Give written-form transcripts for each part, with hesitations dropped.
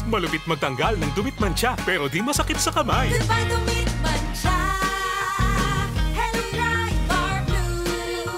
Malupit magtanggal ng dumi't mantsa, pero di masakit sa kamay. Goodbye dumi't mantsa. Hello Pride Bar Blue.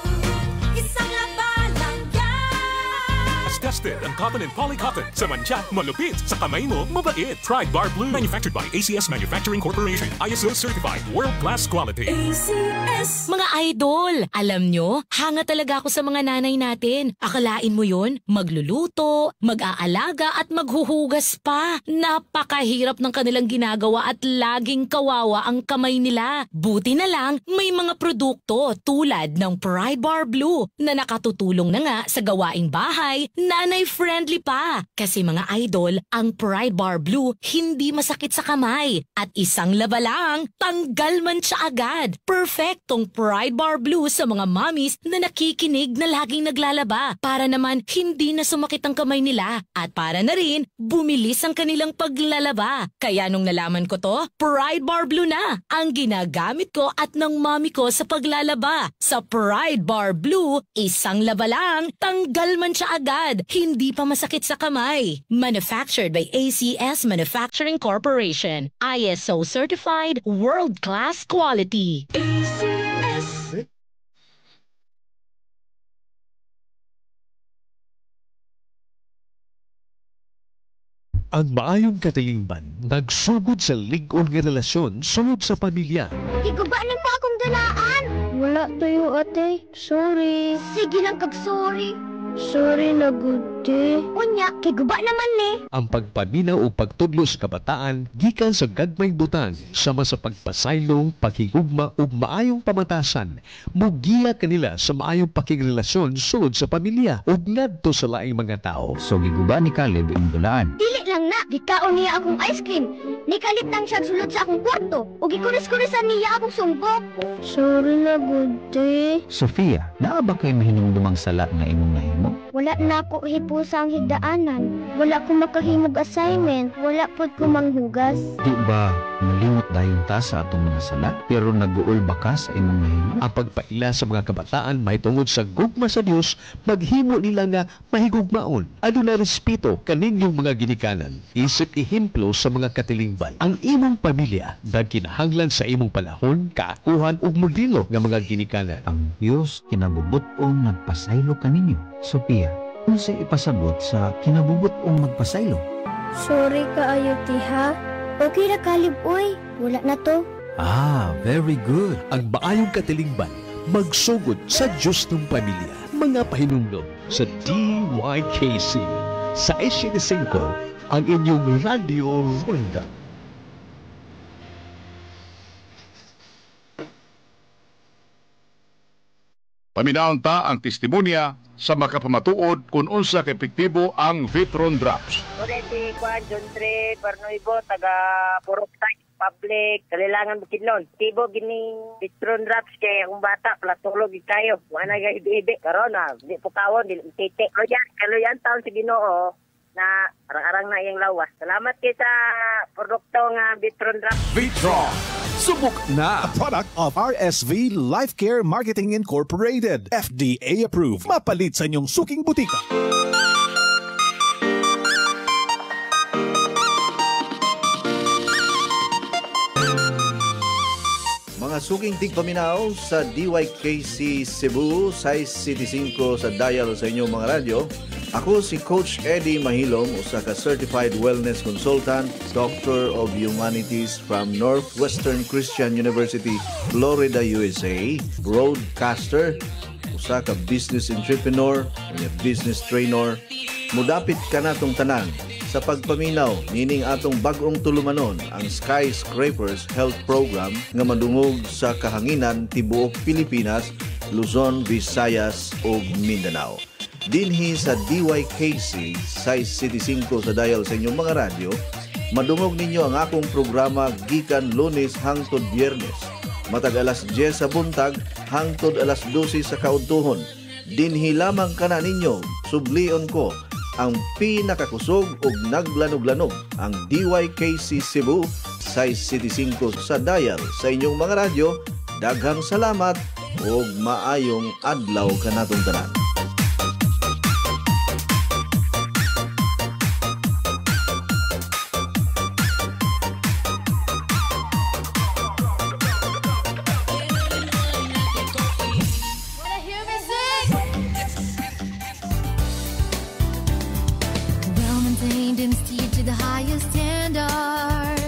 Isang laba lang yan. As tested ang cotton and polycotton. Sa mantsa, malupit. Sa kamay mo, mabait. Pride Bar Blue. Manufactured by ACS Manufacturing Corporation. ISO certified. World-class quality. ACS. Mga idol, alam nyo, hanga talaga ako sa mga nanay natin. Akalain mo yon, magluluto, mag-aalaga at maghuhugas pa. Napakahirap ng kanilang ginagawa at laging kawawa ang kamay nila. Buti na lang, may mga produkto tulad ng Pride Bar Blue na nakatutulong na nga sa gawaing bahay, nanay-friendly pa. Kasi mga idol, ang Pride Bar Blue hindi masakit sa kamay. At isang laba lang, tanggal mantsa agad. Perfectong Pride Bar Blue sa mga mommies na nakikinig na laging naglalaba para naman hindi na sumakit ang kamay nila at para na rin bumilis ang kanilang paglalaba. Kaya nung nalaman ko to, Pride Bar Blue na ang ginagamit ko at ng mommy ko sa paglalaba. Sa Pride Bar Blue, isang laba lang, tanggal mantsa agad, hindi pa masakit sa kamay. Manufactured by ACS Manufacturing Corporation. ISO certified, world-class quality. ACS. Ang maayong katilingban nagsugod sa lig-on nga relasyon sulod sa pamilya. Giguba nimo akong dulaan. Wala tuyo, ate. Sorry. Sige lang kag sorry. Sorry na gud, te. Unya, kay guba naman ni. Ang pagpaminaw o pagtudlo sa kabataan gikan sa gagmayng butang sama sa pagpasaylong, paghigugma ug maayong pamatasan mugiya kanila sa maayong pakigrelasyon sulod sa pamilya ug ngadto sa laing mga tao. So giguba ni Caleb imong dulaan. Dili lang na, gikaon niya akong ice cream. Nikalit lang siya sulod sa akong kwarto. Ug gikuris-kurisan niya akong sumbok. Sorry na gud, te. Sofia, naa ba kay mahinumdumang sala nga imong nahimo? Wala na ako hipusang higdaanan. Wala ko makahimog assignment. Wala pod ko manghugas. Di ba nalimot dayon ta sa atong mga sala pero naguol ba ka sa imong nahimo? Ang pagpaila sa mga kabataan mahitungod sa gugma sa Dios maghimo nila nga mahigugmaon. Aduna respeto kaninyong mga ginikanan. Isip ehemplo sa mga katilingban. Ang imong pamilya nagkinahanglan sa imong panahon, kaakuhan ug modelo nga mga ginikanan. Ang Dios kinabubut-ong nagpasaylo kaninyo. Sophia, unsay ipasabot sa kinabubut-ong magpasaylo? Sorry kaayo, tiha. Okay ra Caleb, oy. Wala na to. Ah, very good. Ang maayong katilingban magsugod sa Diyos ng pamilya. Mga pahinumdom sa DYKC sa 75 ang inyong Radio Ronda. Paminawon ta ang testimonya sa makapamatuod kung unsa ka epektibo ang Vitron Drops. Ore si Juan John Tre Barnuibo, taga Purok Site, Public, Kalilangan Bukidnon. Tibo gining Vitron Drops kay akong bata, platulog gid kayo. Wala na hibi-hibi. Karon na, di po kawon, di titi. Kaluyan, kaluyan taon sa Ginoo na arang-arang na iyang lawas. Salamat kay sa produkto nga Vitron Drops. Vitron. Subok na! A product of RSV Life Care Marketing Incorporated. FDA approved. Mapalit sa inyong suking butika. Mga suking tigpaminaw sa DYKC Cebu, size City 5 sa dial sa inyong mga radyo. Ako si Coach Eddie Mahilom, usa ka certified wellness consultant, Doctor of Humanities from Northwestern Christian University, Florida, USA, broadcaster, usa ka business entrepreneur, unya business trainer. Mudapit ka natong tanan sa pagpaminaw nining atong bag-ong tulumanon ang Skyscrapers Health Program nga madungog sa kahanginan tibuok Pilipinas, Luzon, Visayas ug Mindanao. Dinhi sa DYKC size City 5 sa dial sa inyong mga radyo, madungog ninyo ang akong programa gikan Lunes hangtod Biyernes, matag alas 10 sa buntag hangtod alas 12 sa kaudtuhon. Dinhi lamang kana ninyo, sublion ko ang pinakakusog ug naglanog-lanog ang DYKC Cebu size City 5 sa dial sa inyong mga radyo. Daghang salamat ug maayong adlaw kanatong tanan. and steered to the highest standard.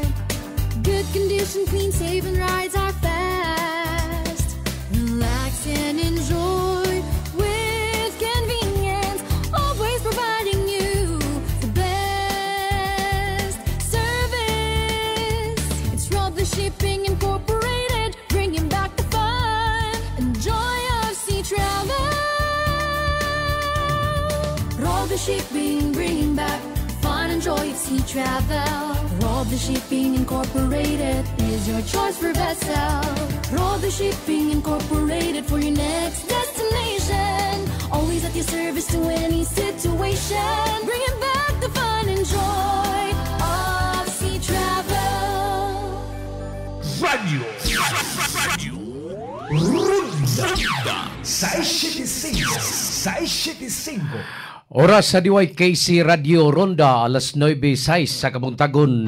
Good condition, clean, safe, and rides are fast. Relax and enjoy with convenience, always providing you the best service. It's Roble Shipping Incorporated, bringing back the fun and joy of sea travel. Roble Shipping, bringing back fun and joy of sea travel. Roble Shipping Incorporated is your choice for vessel. Roble Shipping Incorporated for your next destination. Always at your service to any situation. Bringing back the fun and joy of sea travel. Radio Radio Ronda 675 675. Oras sa DYKC Radio Ronda, alas 9:06 sa kabuntagon.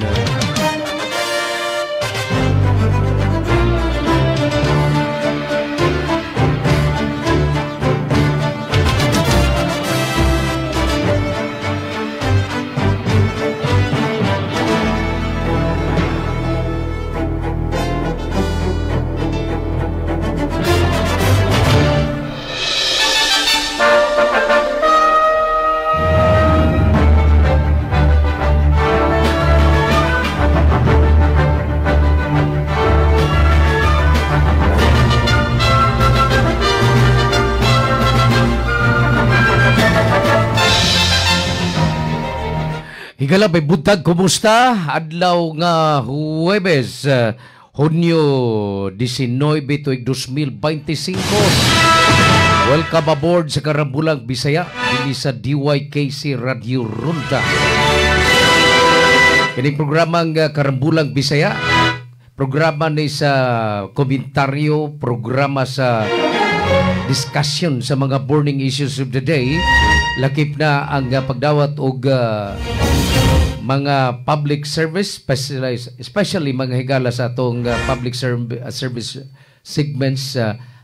Higala may buntag, kumusta? Adlaw nga Huwebes, Hunyo 19, tuig 2025. Welcome aboard sa Karambulang Bisaya, dinhi sa DYKC Radio Ronda. Kining programang Karambulang Bisaya, programa ni sa komentaryo, programa sa discussion sa mga burning issues of the day. Lakip na ang pagdawat og mga public service, especially mga higala sa atong public service segments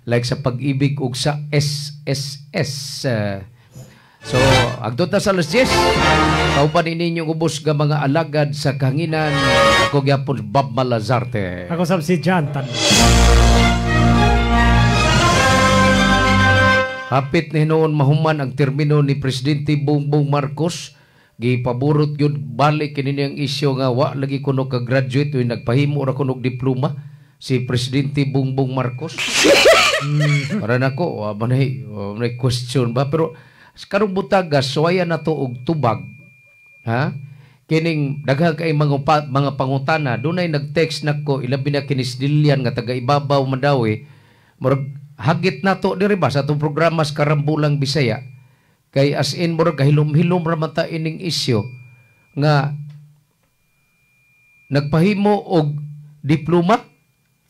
like sa Pag-ibig ug sa SSS. So, agdot na sa alas 10, kauban ninyong ubos nga mga alagad sa kahanginan. Ako gyapon Bob Malazarte. Ako sab si John Tan. Hapit ni hinuon mahuman ang termino ni Presidente Bongbong Marcos. Gipaburot yun balik kini niyang isyo nga wa lagi kuno ka graduate o nagpahimo ra kuno og diploma si Presidente Bongbong Marcos. Para nako wa man may question ba, pero karong butaga suwayan na to og tubag, ha? Kining daghang kay mga pangutana, dunay nag-text nako ilabi na kini Dilian nga taga ibabaw Mandawi, murag hagit nato diri ba sa atong programa sa Karambulang Bisaya. Kay as in murag kahilom-hilom ra man ta ining isyo nga nagpahimo og diploma.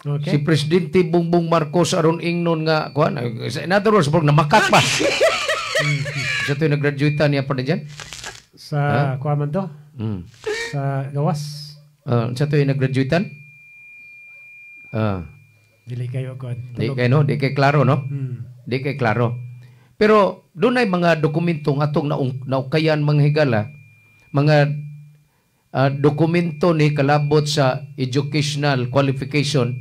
Okay. Si Presidente Bongbong Marcos aron ingnon nga kuan, in other words murag namakat pa. Sa to nag-graduate niya pa diyan sa kuan man to? Sa gawas. Sa to nag-graduate? Dili kayo kuan. Di kay no, di kay klaro no. Di kay klaro. Pero doon ay mga dokumentong atong naukayan mga higala, mga dokumento ni kalabot sa educational qualification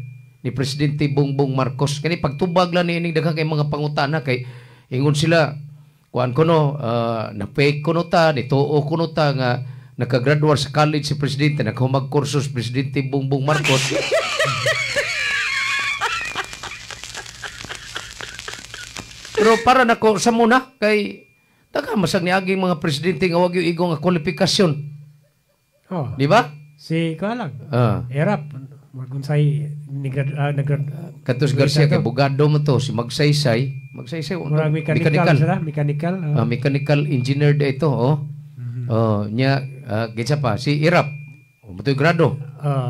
ni Presidente Bongbong Marcos. Kani pagtubag lang ni ining daghang kay mga pangutana kay ingon sila kuan kuno na-fake kuno ta, nituo kuno ta nga nakagraduar sa college si Presidente, nakahumag kurso si Presidente Bongbong Marcos. Pero para nako sa muna kay taga masag niaging mga presidente nga wag yung igong nga kwalifikasyon. Oh. Di ba? Si kuan lang. Erap magunsay nag Katos Garcia kay bugado mo to si Magsaysay, Magsaysay murag mechanical sila, mechanical. Mechanical engineer da ito, oh. Oh, nya kinsa pa si Erap. Mo grado.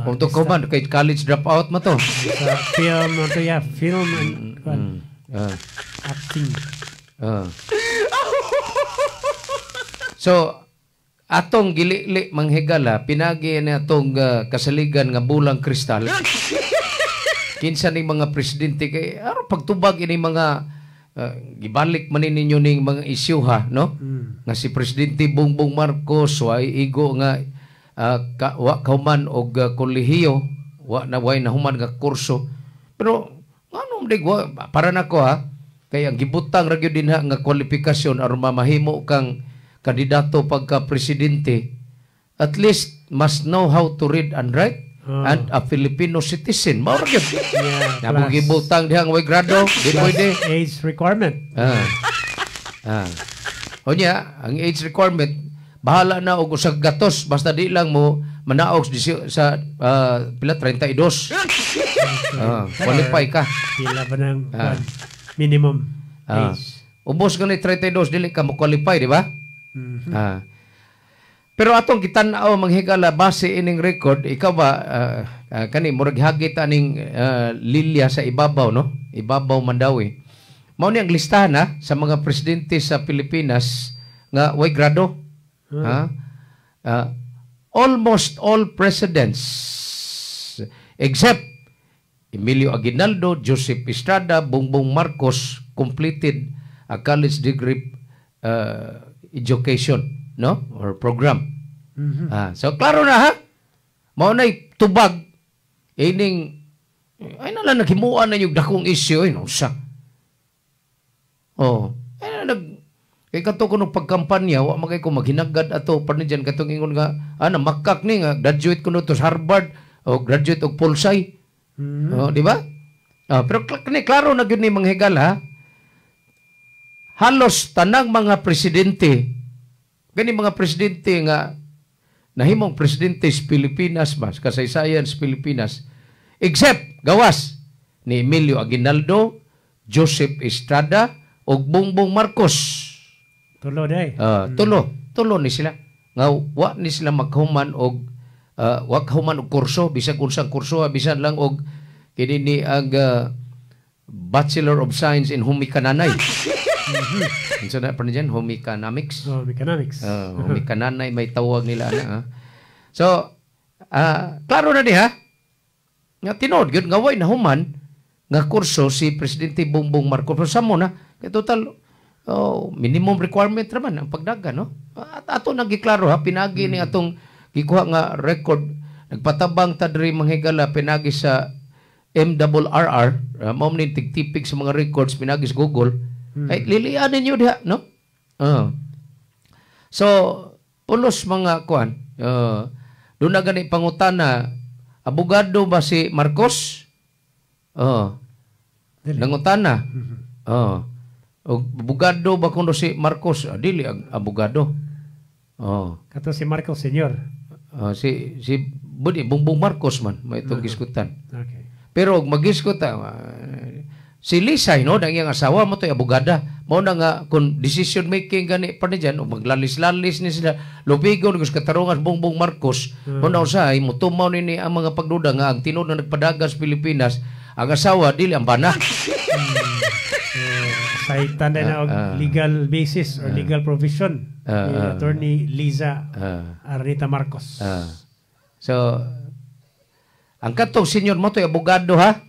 Mo ko man kay college dropout mo to. Sa film to ya, film and acting. So atong gilili manghigala pinagi na atong kasaligan nga bulang kristal. Kinsa ning mga presidente kay aron pagtubag ini mga Gibalik man ni ninyo ning mga isyu ha, no? Nga si Presidente Bongbong Marcos way igo nga wa kahuman og kolehiyo, wa na way nahuman nga kurso. Pero ngano man wa para nako ha, kay ang gibutang ra gyud dinha nga kwalifikasyon aron mamahimo kang kandidato pagka presidente, at least must know how to read and write and a Filipino citizen. Mao ra gyud. Yeah, Na kung gibutang diha nga way grado, di plus pwede. Age requirement. Unya, ang age requirement, bahala na og usag gatos basta di lang mo manaog sa pila 32. Qualify ka. Pila ba ng minimum age? Ubos gani 32 dili ka mo qualify, di ba? Pero atong gitan-aw manghigala base ining record, ikaw ba kani murag hagit aning lilya sa ibabaw, no? Ibabaw Mandawi. Mao ni ang listahan ha, sa mga presidente sa Pilipinas nga way grado. Ha? Almost all presidents except Emilio Aguinaldo, Joseph Estrada, Bongbong Marcos completed a college degree education, no? Or program. So klaro na ha. Mao nay tubag ining ay na lang naghimuan na yung dakong issue ay no sa. Oh, ay na nag kay kato kuno pagkampanya wa man kay ko maghinagad ato parni diyan katong ingon nga namakak ni nga graduate kuno to sa Harvard o graduate og Polsci. Oh, di ba? Pero kani klaro na gyud ni mga higala ha. Halos tanang mga presidente, gani mga presidente nga nahimong presidente sa Pilipinas ba, sa kasaysayan sa Pilipinas, except gawas ni Emilio Aguinaldo, Joseph Estrada ug Bongbong Marcos. Tulo day. Tulo ni sila. Nga wa ni sila maghuman og wa kahuman og kurso, bisag unsang kurso, bisan lang og kini ni ang Bachelor of Science in Humikananay. Unsa na pa niyan? Humikanamics? Oh, Humikanamics. Humikananay may tawag nila ana. So, klaro na diha. Nga tinuod gyud nga way nahuman nga kurso si Presidente Bongbong Marcos. Pero samo na kay total minimum requirement ra man ang pagdaga, no? At ato nang giklaro ha, pinagi ni atong gikuha nga record, nagpatabang ta diri manghigala pinagi sa MRRR, mao man ning tigtipig sa mga records pinagi sa Google. Ay lilian ninyo diha, no? So pulos mga kuan, doon na gani pangutana, abogado ba si Marcos? Nangutana. Og abogado ba kuno si Marcos? Dili ang abogado. Kato si Marcos Senior. Si Budi Bongbong Marcos man may itong giskutan. Okay. Pero og magiskuta si Lisa, no, ang iyang asawa mo to'y abogada. Mao na nga kung decision making gani pa ni dyan, o maglalis-lalis ni sila, lubigon kus katarungan Bongbong Marcos, mao na usahay mutumaw nini ang mga pagduda nga ang tinuod na nagpadagan sa Pilipinas, ang asawa dili ang bana. Saitan na og legal basis or legal provision ni Attorney Liza Araneta Marcos. So ang katong senior mo to'y abogado ha.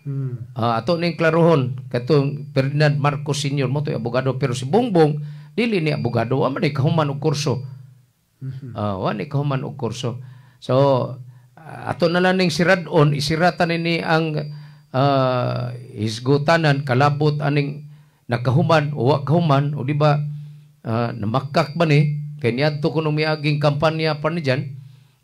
Ato ning klarohon katong Ferdinand Marcos Senior mo to'y abogado, pero si Bongbong dili ni abogado, wa man ni kahuman og kurso. Wa ni kahuman og kurso. So ato na lang ning siradon, isiratan ni ang hisgutanan kalabot aning nakahuman o wa kahuman, o di ba namakak ba ni kay niadto kuno miaging kampanya pa ni diyan.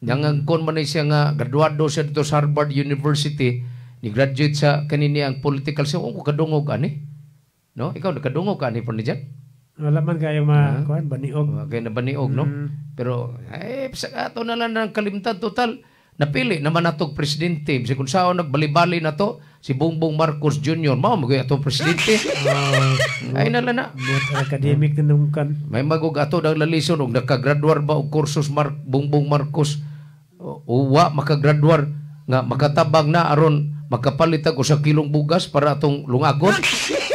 Nangangkon man ni siya nga graduado siya dito sa Harvard University, ni graduate sa kanini ang political science. Kung kadungog ani, no? Ikaw nakadungog ka ani pa ni diyan? Wala man kayo makuan baniog. Kay na baniog, no? Pero sa ato na lang ng kalimtan total napili naman natog presidente. Bisag kung saan nagbalibali na to si Bongbong Marcos Jr. mao magay atong presidente. Ay na lang na. But academic na nung kan. May magog ato dang lalison og nakagraduar ba og kursos Bongbong Marcos o wa makagraduar nga makatabang na aron makapalit og usa kilong bugas para atong lungagon.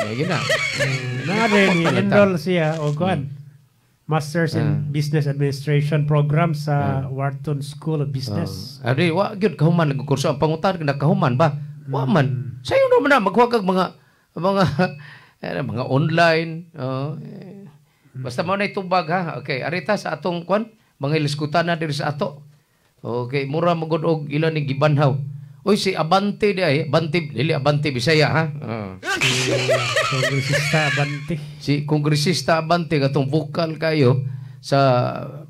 Ay gina. Na rin enroll siya og kuan. Masters in Business Administration program sa Wharton School of Business. Ari wa gyud kahuman og kurso ang pangutan nakahuman ba? Wa man. Sayo naman na maghuwag kag mga Eh, mga online. Oh, eh. Basta mao na tubag ha. Okay, arita sa atong kwan, mga iliskutan na diri sa ato. Okay, mura magud og ilan ni gibanhaw. Uy, si Abante di ay, Abante, dili Abante Bisaya ha. Si Kongresista Abante. Si Kongresista Abante katong vocal kayo sa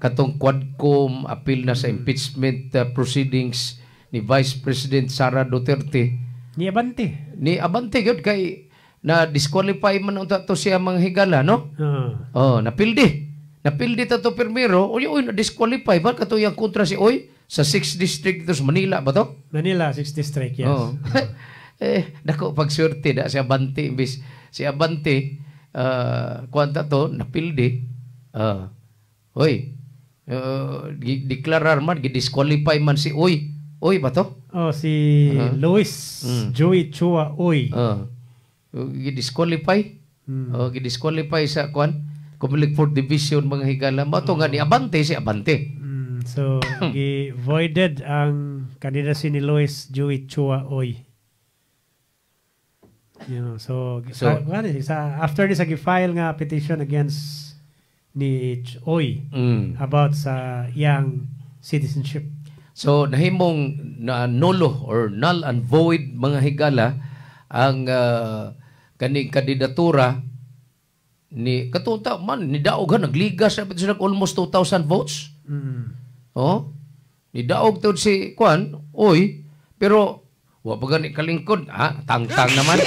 katong Quadcom appeal na sa impeachment proceedings ni Vice President Sara Duterte. Ni Abante. Ni Abante gyud kay na disqualify man unta to siya mga higala, no? Oh, napildi. Napildi ta to pirmero, uy, uy, na-disqualify ba kato yang kontra si Oy sa 6th District dito sa Manila ba to? Manila 6th District, yes. Oh. Eh, dako pagswerte da si Abante imbis si Abante kuanta to napildi. Oy, deklarar man gidisqualify man si Oy. Oy ba to? Oh, si Luis Joey Chua Oy. Gidisqualify. Oh, gidisqualify sa kuan Comelec 4th Division mga higala. Mao to nga ni Abante si Abante. So gi-voided ang candidacy ni Luis Joey Chua Oy. So, So- sa after this gi-file nga petition against ni Oy about sa iyang citizenship. So nahimong na nulo or null and void mga higala ang kaning kandidatura ni katunta man ni daog ha, nagligas na sila almost 2,000 votes. Oh. Ni daog to si Kwan, oy, pero wa pa gani kalingkod, ha, tangtang naman.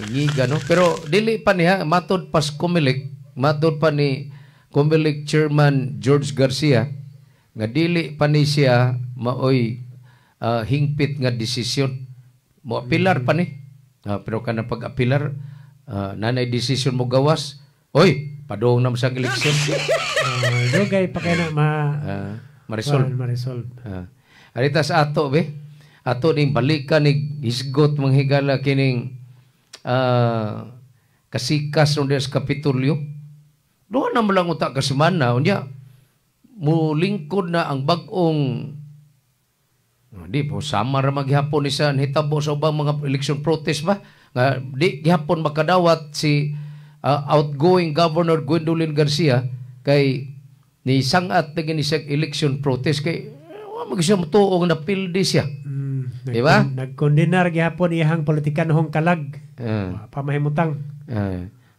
Ngiga, no? Pero dili pa niya matod pas Comelec, matod pa ni Comelec Chairman George Garcia nga dili pa ni siya maoy hingpit nga desisyon. Mo apilar pa ni. Pero kanang pag-apilar, nanay desisyon mo gawas. Oy, padung na sa eleksyon. Dugay pa kay na ma ma-resolve. Ma-resolve. Arita sa ato be. Ato ning balikan ni hisgot mga higala kining kasikas nun sa Kapitolyo. Doon na mo lang uta ka semana unya mulingkod na ang bag-ong di po sama ra maghapon ni sa hitabo sa ubang mga election protest ba nga di gihapon makadawat si outgoing Governor Gwendolyn Garcia kay ni sangat na gini siya election protest kay wa mag siya motuo nga napildi siya. Di ba? Nagkondenar gihapon iyang politikanhong kalag. Pamahimutang.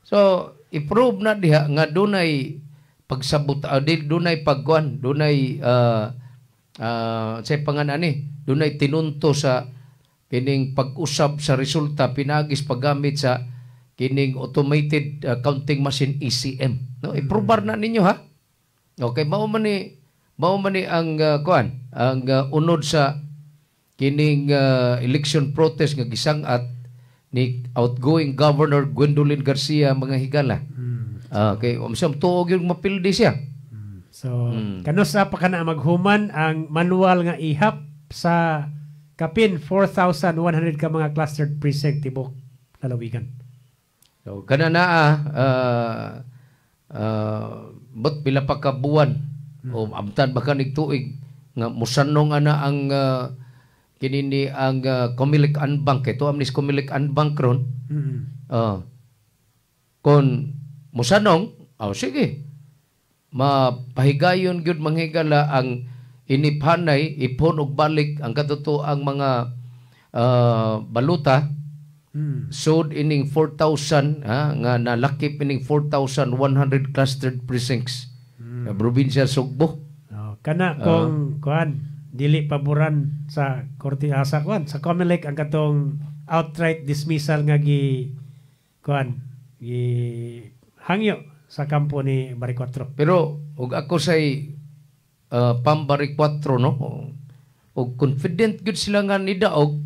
So i-prove na diha nga dunay pagsabot, dunay pagkuan, dunay sa pangan ani, dunay tinunto sa kining pag-usab sa resulta pinagis paggamit sa kining automated counting machine ECM. No, i-probar na ninyo ha. Okay, mao man ni ang kuan, ang unod sa kining election protest nga gisang-at ni outgoing Governor Gwendolyn Garcia mga higala. Okay, umsam tuog yung mapildi siya. So, kanusa pa kana maghuman ang manual nga ihap sa kapin 4,100 ka mga clustered precinct tibok lalawigan. So, kana naa but pila pa ka buwan o amtan ba kanig tuig nga musanong ana ang kini ni ang Comelec Unbank ito amnis Comelec Unbank ron. Kon musanong, oh sige. Mapahigayon gyud manghigala ang iniphanay ipon og balik ang katotoang mga baluta. Sod ining 4,000 nga nalakip ining 4,100 clustered precincts sa probinsya Sugbo. Oh, kana kung kuan dili paboran sa korte sa kuan sa Comelec ang katong outright dismissal nga gi kuan gi hangyo sa kampo ni Baricuatro. Pero og ako say Pam Baricuatro no, og confident gyud sila nga nidaog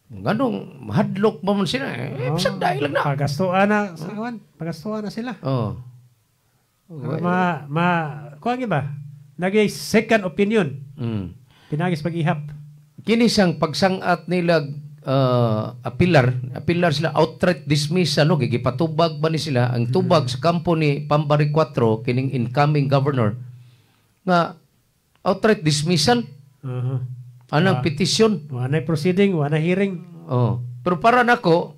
nganong mahadlok ba man sila eh, bisag dahil lang na. Pagastuan na sa kuan, pagastuan na sila. Oh. Ma kuan ba? Nagay second opinion. Pinagis pag-ihap. Kini siyang pagsangat nila apilar sila outright dismissal no, gipatubag ba ni sila ang tubag sa kampo ni Pam Baricuatro kining incoming governor nga outright dismissal. Anang petisyon, wala proceeding, wala hearing. Oh. Pero para nako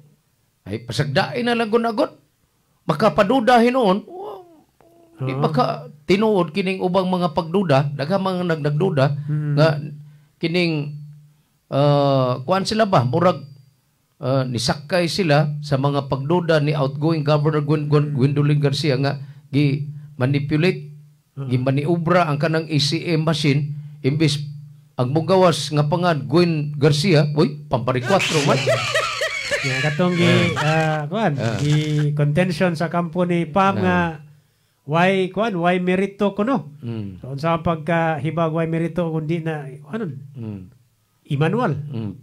ay pasagdain na lang gud. Makapaduda hinuon. Di ba ka tinuod kining ubang mga pagduda, daghang mga nagduda nga kining kuan sila ba murag nisakay sila sa mga pagduda ni outgoing Governor Gwendolyn Garcia nga gi manipulate, gi maniobra ang kanang ACM machine imbes ang mugawas nga pangan Gwen Garcia, uy, Pam Baricuatro man. Yeah, katong gi kuan, gi contention sa kampo ni Pam nga why kuan, why merito kuno. So unsa ang pagkahibag why merito kung di na ano Emmanuel.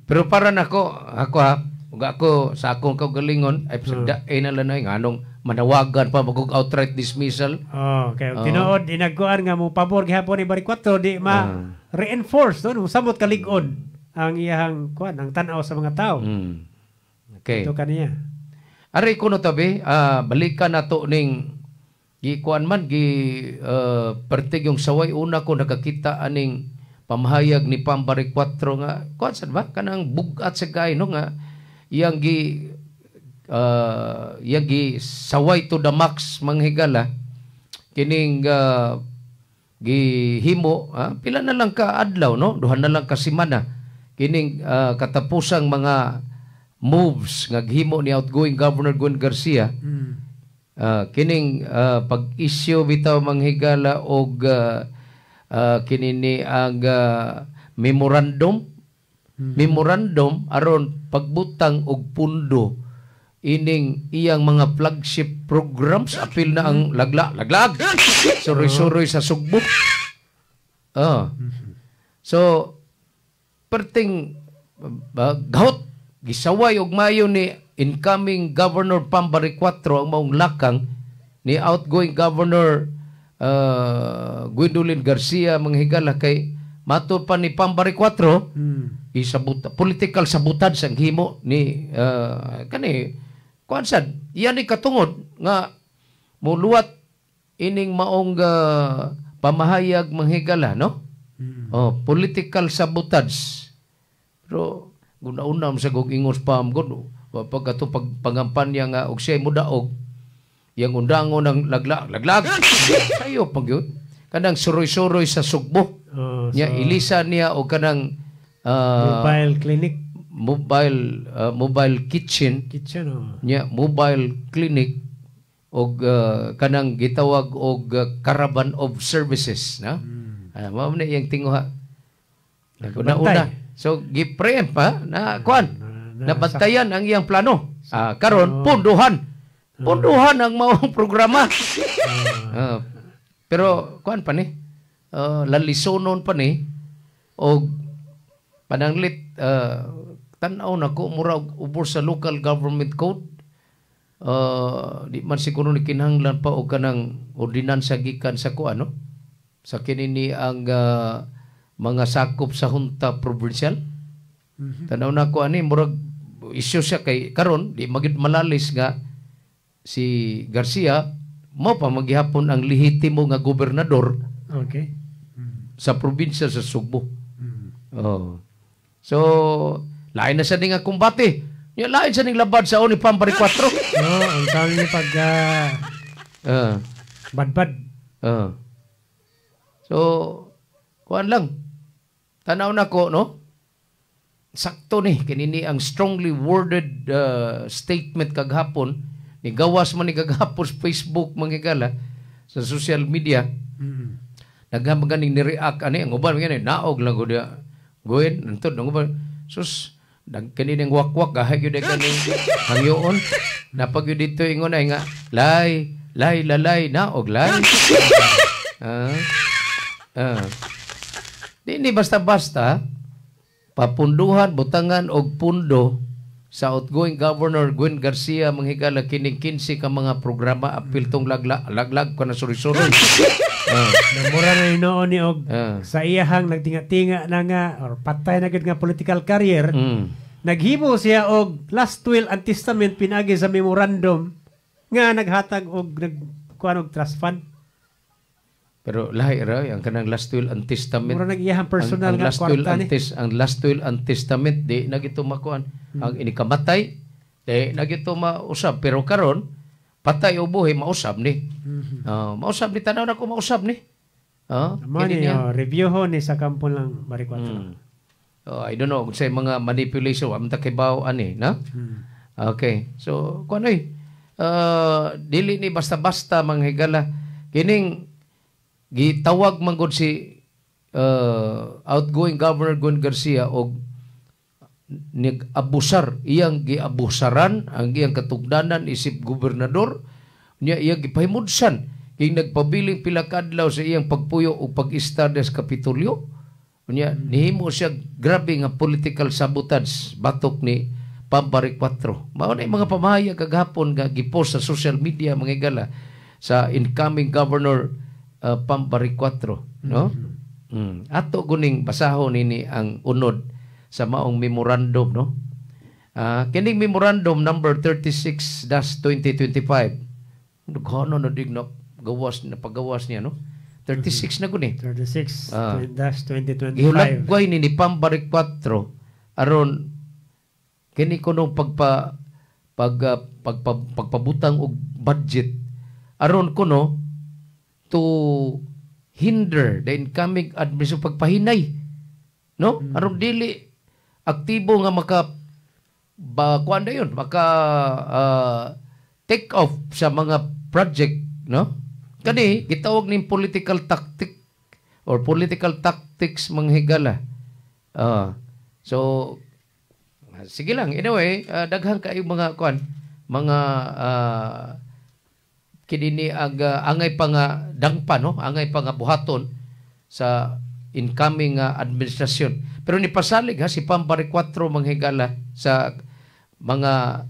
Pero para nako, ako ha, ug ako sa akong kaugalingon ay pasagdain na lang na nganong manawagan pa mag outright dismissal. Oh, kay tinuod inagkuan nga mo pabor gihapon ni Baricuatro, di ma reinforce no, samot kalig-on ang iyahang kuan, ang tan-aw sa mga tao. Okay. Ito kaniya. Ari kuno tabi, balikan nato ning gikuan man gi pertig yung saway una ko nakakita aning pamahayag ni Pam Baricuatro nga kuan sad ba kanang bugat sa gay no nga iyang gi saway to the max manghigala kining gihimo pila na lang ka adlaw no, duha na lang ka semana kining katapusang mga moves nga gihimo ni outgoing Governor Gwen Garcia. Kining pag-issue bitaw manghigala og kini ni ang memorandum memorandum aron pagbutang og pundo ining iyang mga flagship programs apil na ang laglag suroy-suroy sa Sugbo. So perting gahot gisaway og mayo ni incoming Governor Pam Baricuatro ang maong lakang ni outgoing Governor Gwendolyn Garcia manghigala kay matud pa ni Pam Baricuatro political sabotage ang himo ni kani kuan sad iyan ni katungod nga muluwat ining maong pamahayag manghigala no. Oh, political sabotage. Pero guna-una sa gog ingos Pam gud pag ato pag pangampanya nga og siya modaog yang undangon ng laglag sayo pag yun kanang suroy-suroy sa Sugbo. Oh, nya so, ilisa niya og kanang mobile clinic, mobile mobile kitchen, kitchen oh. Nya mobile clinic og kanang gitawag og caravan of services na. Mao na iyang tinguha. Una-una. So gi-preempt pa na kuan. Nabantayan ang iyang plano. Karon punduhan. Punduhan ang maong programa. Pero kuan pa ni lalisonon pa ni og pananglit tan-aw nako mura og ubor sa local government code. Di man siguro ni kinahanglan pa og kanang ordinansa gikan sa kuan no? Sa kini ni ang mga sakop sa junta provincial. Tanaw na ko ani murag issue siya kay karon di magid malalis nga si Garcia mo pa magihapon ang lehitimo nga gobernador sa probinsya sa Sugbo. Oh. So lain na sa ning nga kumbate. Nya lain sa ning labad sa ni Pam Baricuatro. No, ang sabi ni pag badbad. So kuan lang. Tanaw nako no. Sakto ni kini ni ang strongly worded statement kaghapon ni gawas man ni kagahapon sa Facebook manghigala sa social media. Daghan man ganing ni-react ani ang uban gani naog lang gud ya. Gwen antod ang uban sus dag kini ning wakwak gahay gyud ganing hangyoon napag gyud dito ingon ay nga lay lay lalay naog lay. Di ni basta-basta papunduhan butangan og pundo sa outgoing Governor Gwen Garcia manghigala kining 15 ka mga programa apil tong laglag ka na suri-suroy. Namura na hinoon ni og sa iyahang nagtinga-tinga na nga or patay na gyud nga political career. Naghimo siya og last will and testament pinagi sa memorandum nga naghatag og nagkuan og trust fund. Pero lahi ra ang kanang last will and testament. Mura nag-iyahang personal ang nga last will kwarta and ni. Ang last will and testament di na gito makuan. Ang inikamatay di na gito mausab, pero karon patay o buhi mausab ni. Mausab ni, tanaw na ko mausab ni. Mo kini ni niya. Oh, review ho ni sa kampo lang Baricuatro. Oh, I don't know kung sa mga manipulation am ta kibaw ani, no? Okay. So kuan oy. Dili ni basta-basta manghigala kining gitawag man gud si outgoing Governor Gwen Garcia og nag-abusar, iyang giabusaran ang iyang katugdanan isip gobernador niya, iyang gipahimudsan kay nagpabiling pila ka adlaw sa iyang pagpuyo o pag-istar sa Kapitolyo. Unya nihimo siya grabe nga political sabotage batok ni Pam Baricuatro. Mao na yung mga pamahayag kagahapon nga gipost sa social media, mga higala, sa incoming governor Pam Baricuatro, no? Ato guning basahon nini ang unod sa maong memorandum, no? Kining memorandum number 36-2025. Nagkano na dig na gawas na pagawas niya, no? 36 na guni. 36 dash 2025. Gihulagway ni Pam Baricuatro aron kini kuno pagpabutang og budget aron kuno to hinder the incoming administration, pagpahinay, no? Aron dili aktibo nga maka ba kuan dayon maka take off sa mga project, no? Kani gitawag ning political tactic or political tactics, mga higala. So sige lang, anyway, daghan kayo mga kuan, mga kini ang angay pa nga dangpa, no? Angay pa nga buhaton sa incoming administrasyon. Pero ni pasalig ha si Pam Baricuatro, mga higala, sa mga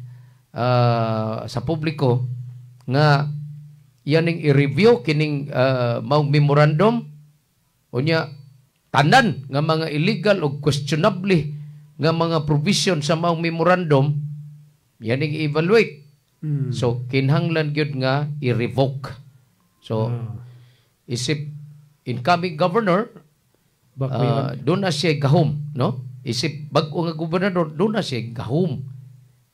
sa publiko nga iyaning i-review kining maong memorandum, unya tanan nga mga illegal o questionable nga mga provision sa maong memorandum yaning i-evaluate. So kinahanglan gyud nga i-revoke. So isip incoming governor, doon na siya gahom, no? Isip bag-o nga gobernador, doon na siya gahom.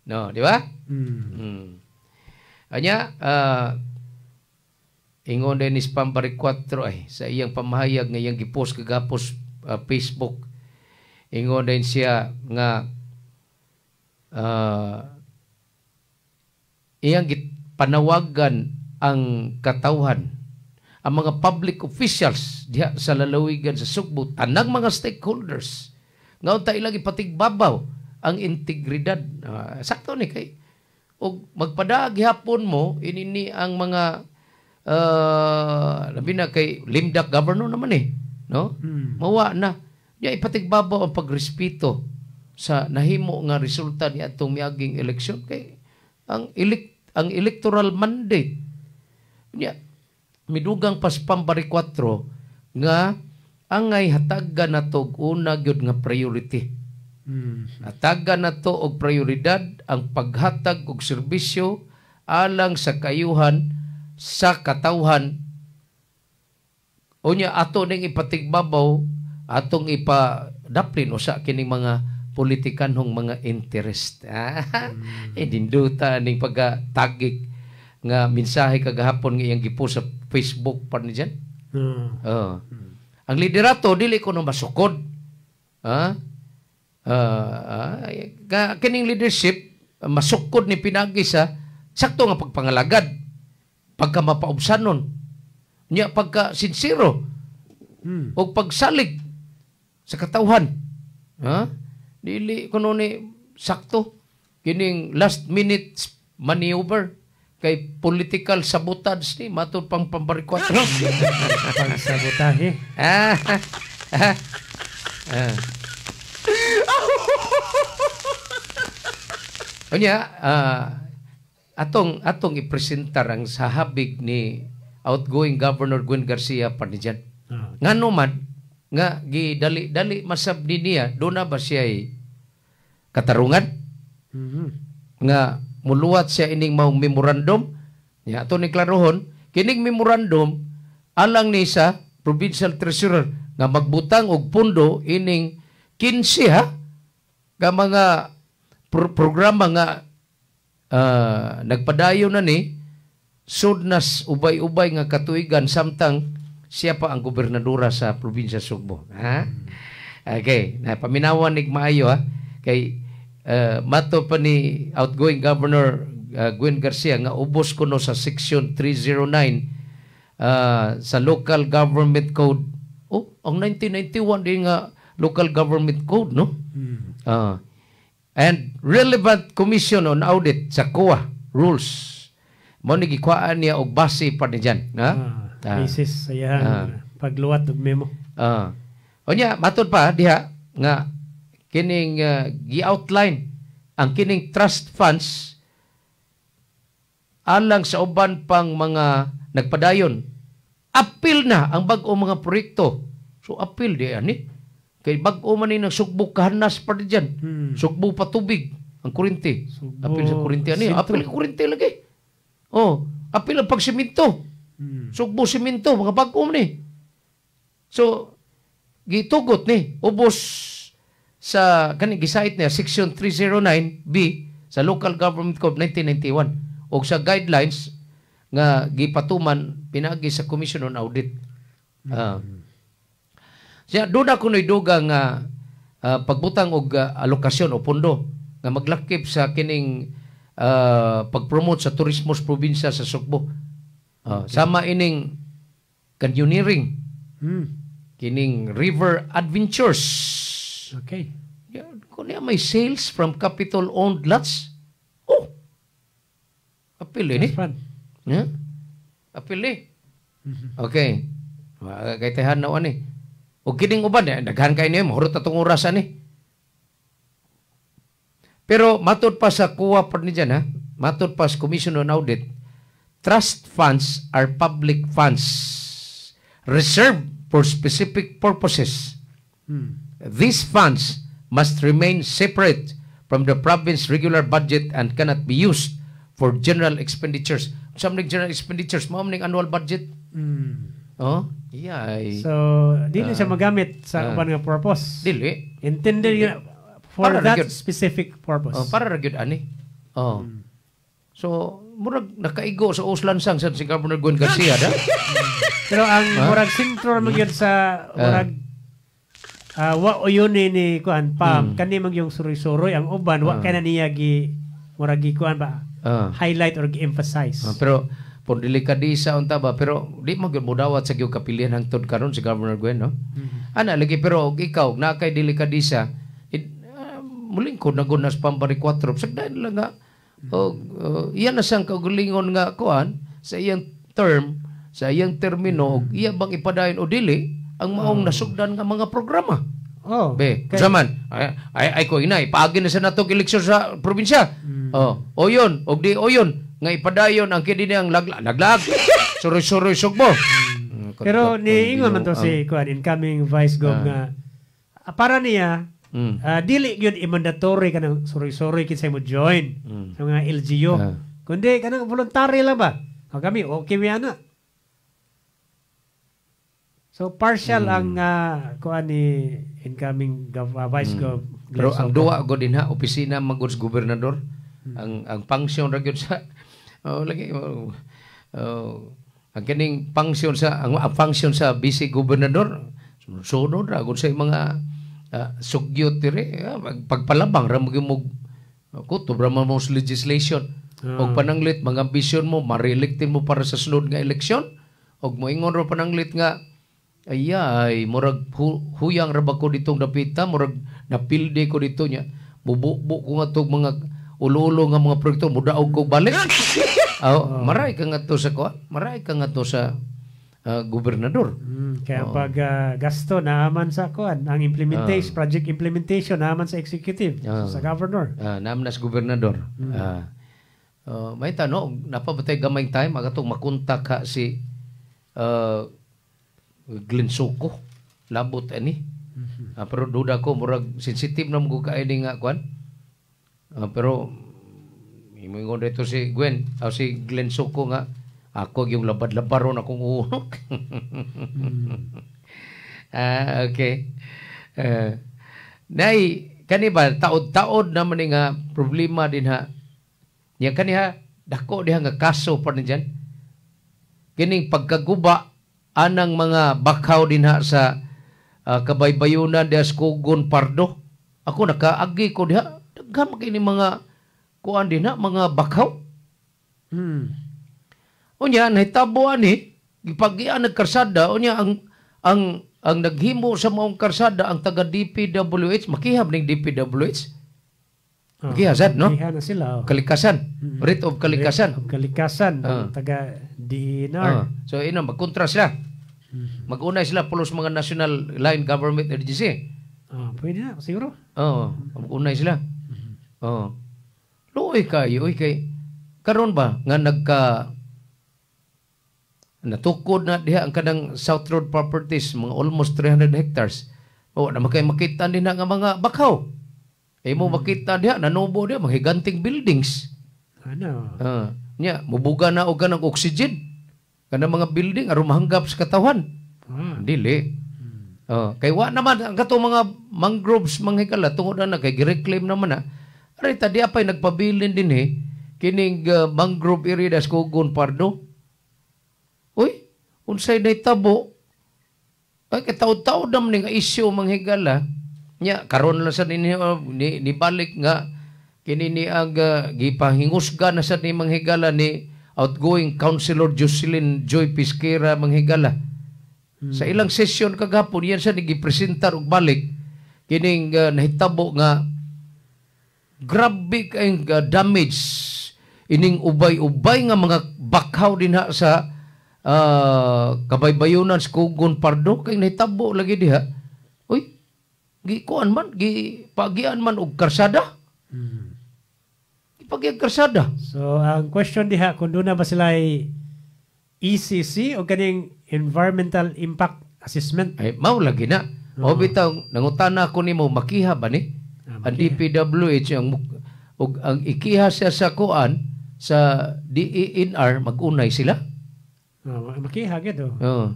No, di ba? Anya, ingon din ni Pam Baricuatro ay sa iyang pamahayag nga iyang gipost kagapos Facebook. Ingon din siya nga iyang panawagan ang katawhan, ang mga public officials diha sa lalawigan sa Sugbo, tanang mga stakeholders nga unta ilang ipatigbabaw ang integridad. Sakto ni kay og magpadaag gihapon mo inini ang mga labi na kay limdak governor naman eh, no? Mawa na. Nya ipatigbabaw ang pagrespeto sa nahimo nga resulta ni atong miaging eleksyon kay ang electoral mandate. Nya midugang pas Pam Baricuatro nga angay hatagan nato og una gyud nga priority. Hatagan nato og prioridad ang paghatag og serbisyo alang sa kayuhan sa katawhan. Unya ato ning ipatigbabaw, atong ipadaplin usa kining mga politikanhong mga interest. Dinduta ning pagkatagik nga mensahe kagahapon nga iyang gipost sa Facebook pa ni dyan. Ang liderato dili ko no masukod. Kining leadership masukod ni pinagi sa sakto nga pagpangalagad, pagka mapaubsanon nya, pagka sinsero o pagsalig sa katawhan. Dili kuno ni sakto kining last minute maneuver kay political sabotage ni matud pang Pam Baricuatro. Pagsabotahe. Unya, atong ipresentar ang sahabig ni outgoing Governor Gwen Garcia Parnijan. Ngano man nga gidali-dali masab ni niya, doon na ba siya katarungan? Nga muluwat siya ining maong memorandum. Ya, ato ni klarohon, kining memorandum Alang ni sa provincial treasurer nga magbutang og pundo ining 15 ha ka mga programa nga nagpadayon na ni sudnas ubay-ubay nga katuigan samtang siya pa ang gobernadora sa probinsya Sugbo. Ha? Okay, na paminawan nig maayo ha kay mato pa ni outgoing Governor Gwen Garcia nga ubos kuno sa section 309 sa Local Government Code. Oh, ang 1991 din nga Local Government Code, no? And relevant Commission on Audit sa COA rules. Mo ni gikuhaan niya og base pa ni diyan, ha? Basis sa iyang pagluwat og memo. Unya matud pa diha nga kining gi-outline ang kining trust funds alang sa uban pang mga nagpadayon. Apil na ang bag-o mga proyekto. So apil di ani. Kay bag-o man ni nagsugbo kahanas pa di dyan. Sugbo pa tubig ang kuryente. Apil sa kuryente ani, apil kuryente lagi. Oh, apil ang pagsiminto. Sugbo siminto mga bag-o man ni. So gitugot ni ubos sa kani gisait niya section 309B sa Local Government Code 1991 og sa guidelines nga gipatuman pinaagi sa Commission on Audit. Siya doon ako no'y duga nga pagbutang og alokasyon o pondo nga maglakip sa kining pag-promote sa turismo sa probinsya sa Sugbo. Sama ining canyoneering. Kining river adventures. Okay. Yeah, kung niya may sales from capital owned lots. Oh. Apil eh ni. Yeah. Apil eh. Okay. Kay tahan na ani. O kining uban daghan kay niyo mahurot atong orasan ni. Pero matud pa sa COA pa ni dyan, ha. Matud pa sa Commission on Audit, trust funds are public funds reserved for specific purposes. These funds must remain separate from the province regular budget and cannot be used for general expenditures. Sa mga general expenditures, mao man ning annual budget. Oh, yeah. So, dili siya magamit sa uban nga purpose. Dili. Intended yun for para that ra gyud specific purpose. Oh, para ra gyud ani. Oh. So, murag nakaigo sa Uslansang sa si Governor Gwen Garcia da. Pero ang murag sentro man gyud sa murag wa uyon ni kuan pam kani man yung suroy-suroy ang uban wa kay na niya gi murag gi kuan ba highlight or gi-emphasize. Pero pun delikadisa unta ba pero di man gyud modawat sa gyud kapilihan hangtod karon si Governor Gwen, no? Ana lagi pero og ikaw na kay delikadisa mulingkod na gud nas Pambari 4 sagdan lang nga iyan na siyang kaugalingon nga kuan sa iyang term, sa iyang termino, og iya bang ipadayon o dili ang maong nasugdan nga mga programa. Oh, be, zaman ay ko inay paagi na sa natong eleksyon sa probinsya. Oh, oyon og di oyon nga ipadayon ang kini ang laglag. Suroy-suroy Sugbo. Pero niingon man to si kuan incoming Vice Gov nga para niya dili gyud i-mandatory kanang suroy-suroy kinsay mo join sa mga LGU. Kundi kanang voluntary lang ba? O kami okay mi ana. So partial ang kuan ni incoming Vice Gov. Pero ang duwa gud dinha opisina man gud sa gobernador. Ang function ra gyud sa lagi ang kining function sa ang function sa vice gobernador sunod ra gud sa mga sugyot diri pagpalabang ra mo kutob ra man mo sa legislation. Og pananglit mga ambisyon mo ma-reelectin mo para sa sunod nga eleksyon og moingon ra pananglit nga ay murag huyang ra ba ko ditong dapita murag napilde ko dito nya mububo ko ngadtong mga ulo-ulo nga mga proyekto mudaog ko balik. Maray ka ngadto sa kuan, maray ka ngadto sa gobernador. Kaya pag gasto naaman sa kuan, ang implementation project implementation naaman sa executive, sa governor. Naaman na sa gobernador. May tanong, napabatay gamay time agatong makontak ka si Glenn Soco labot ani. Pero duda ko murag sensitive na mo kaini nga kuan. Pero imingon dito si Gwen o si Glenn Soco nga Ako yung labad-labaron akong unok. Ah, okay. Nay, kani ba taod-taod naman ni nga problema din ha. Yang kaniha dako diha nga kaso pa ni dyan. Kining pagkaguba anang mga bakaw din ha sa kabaybayunan diha sa Kugon Pardo. Ako nakaagi ko diha. Daghan man kini mga kuan din ha, mga bakaw. Unya nahitabo ani gipagian nagkarsada, unya ang naghimo sa maong karsada ang taga DPWH, makihab ning DPWH. Oh, makiha sad, no? Makiha na sila. Oh. Kalikasan. Writ of kalikasan. Writ of kalikasan ang taga DENR. So ino magkontra sila. Mag-unay sila pulos mga national line government agency. Pwede na siguro. Oo, mag-unay sila. Oo. Luoy kayo, uy kay karon ba nga nagka natukod na diha ang kanang South Road Properties, mga almost 300 hectares. O, na makay makita din na nga mga bakaw. Eh mo makita diha, nanubo diha, mga higanting buildings. Ano? Nya, mubuga na og kanang oxygen. Kanang mga building aron mahanggap sa katawan. Dili. Kay wa naman ang katong mga mangroves mga higala tungod na kay gireclaim naman na. Aray ta diha pay nagpabilin din kining mangrove area das Kugon Pardo. Uy, unsay nahitabo? Ay, kay taod-taod naman ni nga issue mga higala. Nya, karon lang sa ninyo, ni balik nga kini ni ang gipahingusga na sa ni mga higala ni outgoing Councilor Jocelyn Joy Pesquera mga higala. Sa ilang session kagahapon, yan siya ni gipresentar og balik kining nahitabo nga grabe kayong damage ining ubay-ubay nga mga bakhaw dinha sa kabaybayunan sa Kugon Pardo kay nahitabo lagi diha. Uy, gi kuan man, gi pagian man og karsada. Gipagian karsada. So ang question diha kung doon na ba sila ay ECC o kaning Environmental Impact Assessment? Ay, mao lagi na. O bitaw nangutana ko nimo, makiha ba ni? Ang DPWH ang og ang ikiha siya sa kuan sa DENR, mag-unay sila. Oh, makiha gyud oh. Oo.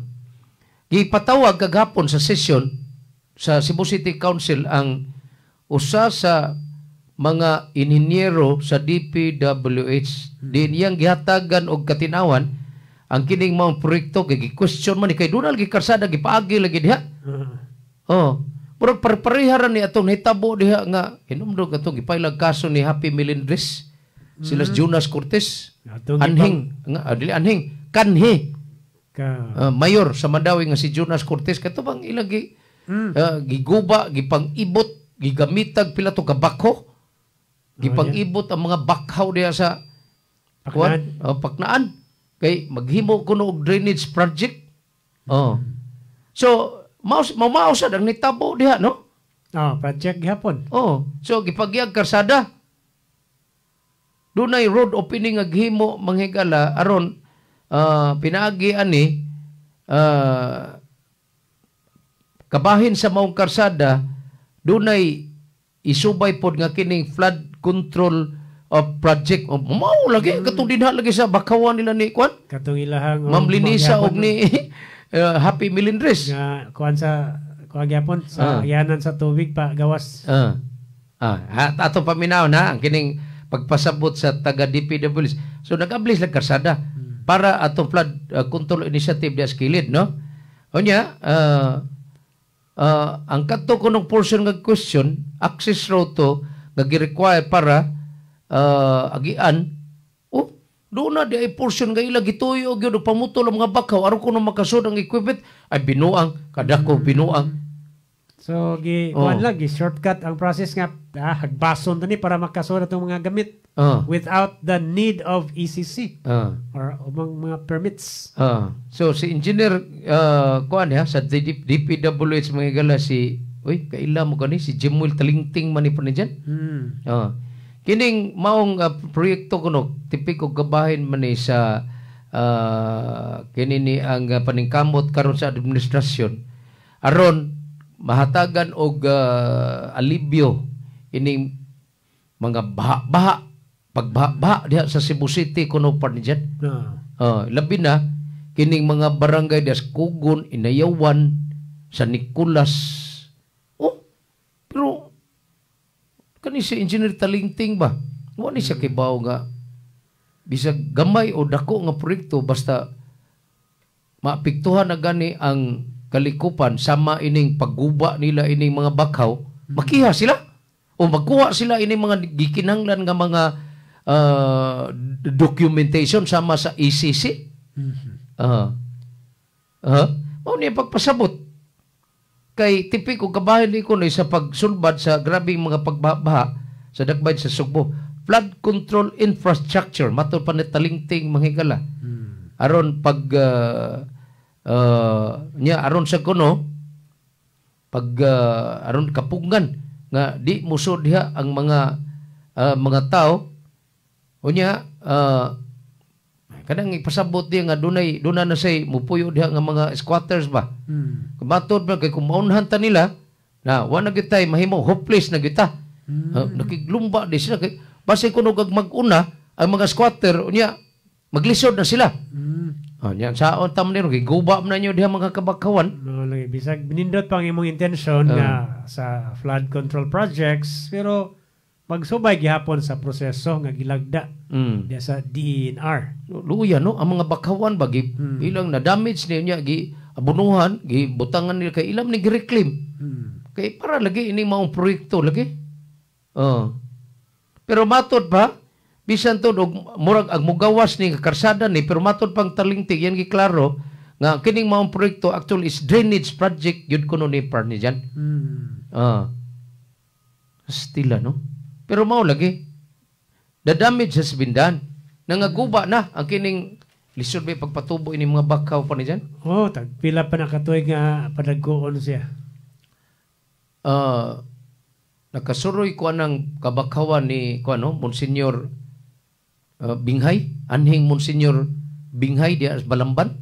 Gipatawag kagahapon sa session sa Cebu City Council ang usa sa mga inhinyero sa DPWH. Di niyang gihatagan og katinawan ang kining mga proyekto kay gi-question man ni kay doon lagi karsada gipaagi lagi diha. Oh. Murag parpareha ra ni atong nahitabo diha nga hinumdum atong gipailag kaso ni Happy Melendres sila Jonas Cortez. Atong anhing nga dili anhing kanhi Ka mayor sa Mandawi nga si Jonas Cortez kato bang ilang gi giguba, gipang-ibot, gigamitag pila to ka bakho, gipang-ibot ang mga bakhaw diha sa Paknaan. Kuan, paknaan kay maghimo kuno og drainage project. Oh. So mao mao sad ang nitabo diha, no? Oh, project gihapon. Oh, so gipagiyag karsada. Dunay road opening nga gihimo manghigala aron pinaagi ani kabahin sa maong karsada dunay isubay pod nga kining flood control of project. Oh, mao lagi katong dinha lagi sa bakawan nila ni kwan. Katong ilahang Ma'am Linisa og ni Happy Melendres. Nga kuan sa kuan gyapon sa yanan sa tubig pa gawas. Ato paminaw na ang kining pagpasabot sa taga DPWH. So nag-ablis lang karsada para atong flood control initiative diha sa kilid, no? Unya, ang kadto kunong portion nga question, access road to nga gi-require para agian, oh, doon na di ay portion nga ila gituyo gyud og pamutol ang mga bakaw aron kuno makasud ang equipment ay binuang kadako binuang. So gi kuan lang gi shortcut ang process nga hagbason to ni para makasud atong mga gamit without the need of ECC or umang mga permits. So si engineer kuan ha sa DPWH mga gala si, uy, kaila mo kani si Jimuel Talingting man ni pa ni dyan. Kining maong proyekto kuno tipiko gabahin man ni sa kini ni ang paningkamot karon sa administrasyon aron mahatagan og alibyo ining mga baha-baha, pagbaha-baha diha sa Cebu City kuno pa ni dyan. Labi na kining mga barangay das Kugon, Inayawan, San Nicolas. Oh, pero kani si Engineer Talingting ba? Wa ni siya kibaw nga bisag gamay o dako nga proyekto basta maapektuhan na gani ang kalikupan sama ining pagguba nila ining mga bakhaw, makiha sila o magkuha sila ining mga gikinahanglan nga mga documentation sama sa ECC. Mao ni pagpasabot. Kay tipiko kabahin ni kuno sa pagsulbad sa grabeng mga pagbaha sa dakbayan sa Sugbo. Flood control infrastructure matud pa ni Talingting manghigala. Aron pag nya aron sa kuno pag aron kapugngan nga di musod diha ang mga mga tao unya kanang ipasabot diha nga dunay duna na say mupuyo diha nga mga squatters ba. Matod ba kay kung maunhan ta nila na wa na gyud tay mahimo hopeless na gyud ta. Nakiglumba di sila kay basi kuno kag mag-una ang mga squatter unya maglisod na sila. Nya saon ta man niro giguba man ninyo diha mga kabakawan. No, lagi bisag binindot pa ang imong intensyon nga sa flood control projects pero magsubay gihapon sa proseso nga gilagda diha sa DENR. Luya no ang mga bakawan ba gi ilang na damage niya gi abunuhan, gi butangan nila kay ilam ni gi-reclaim. Kay para lagi ini maong proyekto lagi. Pero matod pa bisan to og murag ang mugawas ni karsada ni pero matod pang Talingting yan giklaro nga kining maong proyekto actually is drainage project yun kuno ni Parnijan. Stila no. Pero mao lagi the damage has been done. Nangaguba na ang kining lisod ba pagpatubo ini mga bakaw pa ni dyan? Oh, tagpila pa na katuig nga padagkoon siya. Nakasuroy ko anang kabakawan ni ko ano, Monsignor Binghay, anhing Monsignor Binghay diya sa Balamban.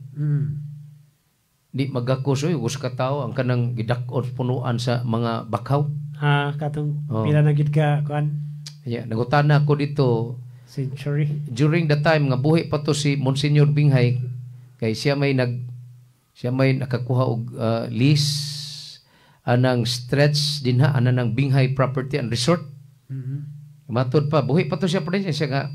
Di magakos oy us ka tawo ang kanang gidak-on punuan sa mga bakaw. Ha, katong pila na gid ka kuan. Yeah, nagutana ko dito century. During the time nga buhi pa to si Monsignor Binghay kay siya may nakakuha og lease anang stretch dinha anang Binghay Property and Resort. Matod pa buhi pa to siya pa siya nga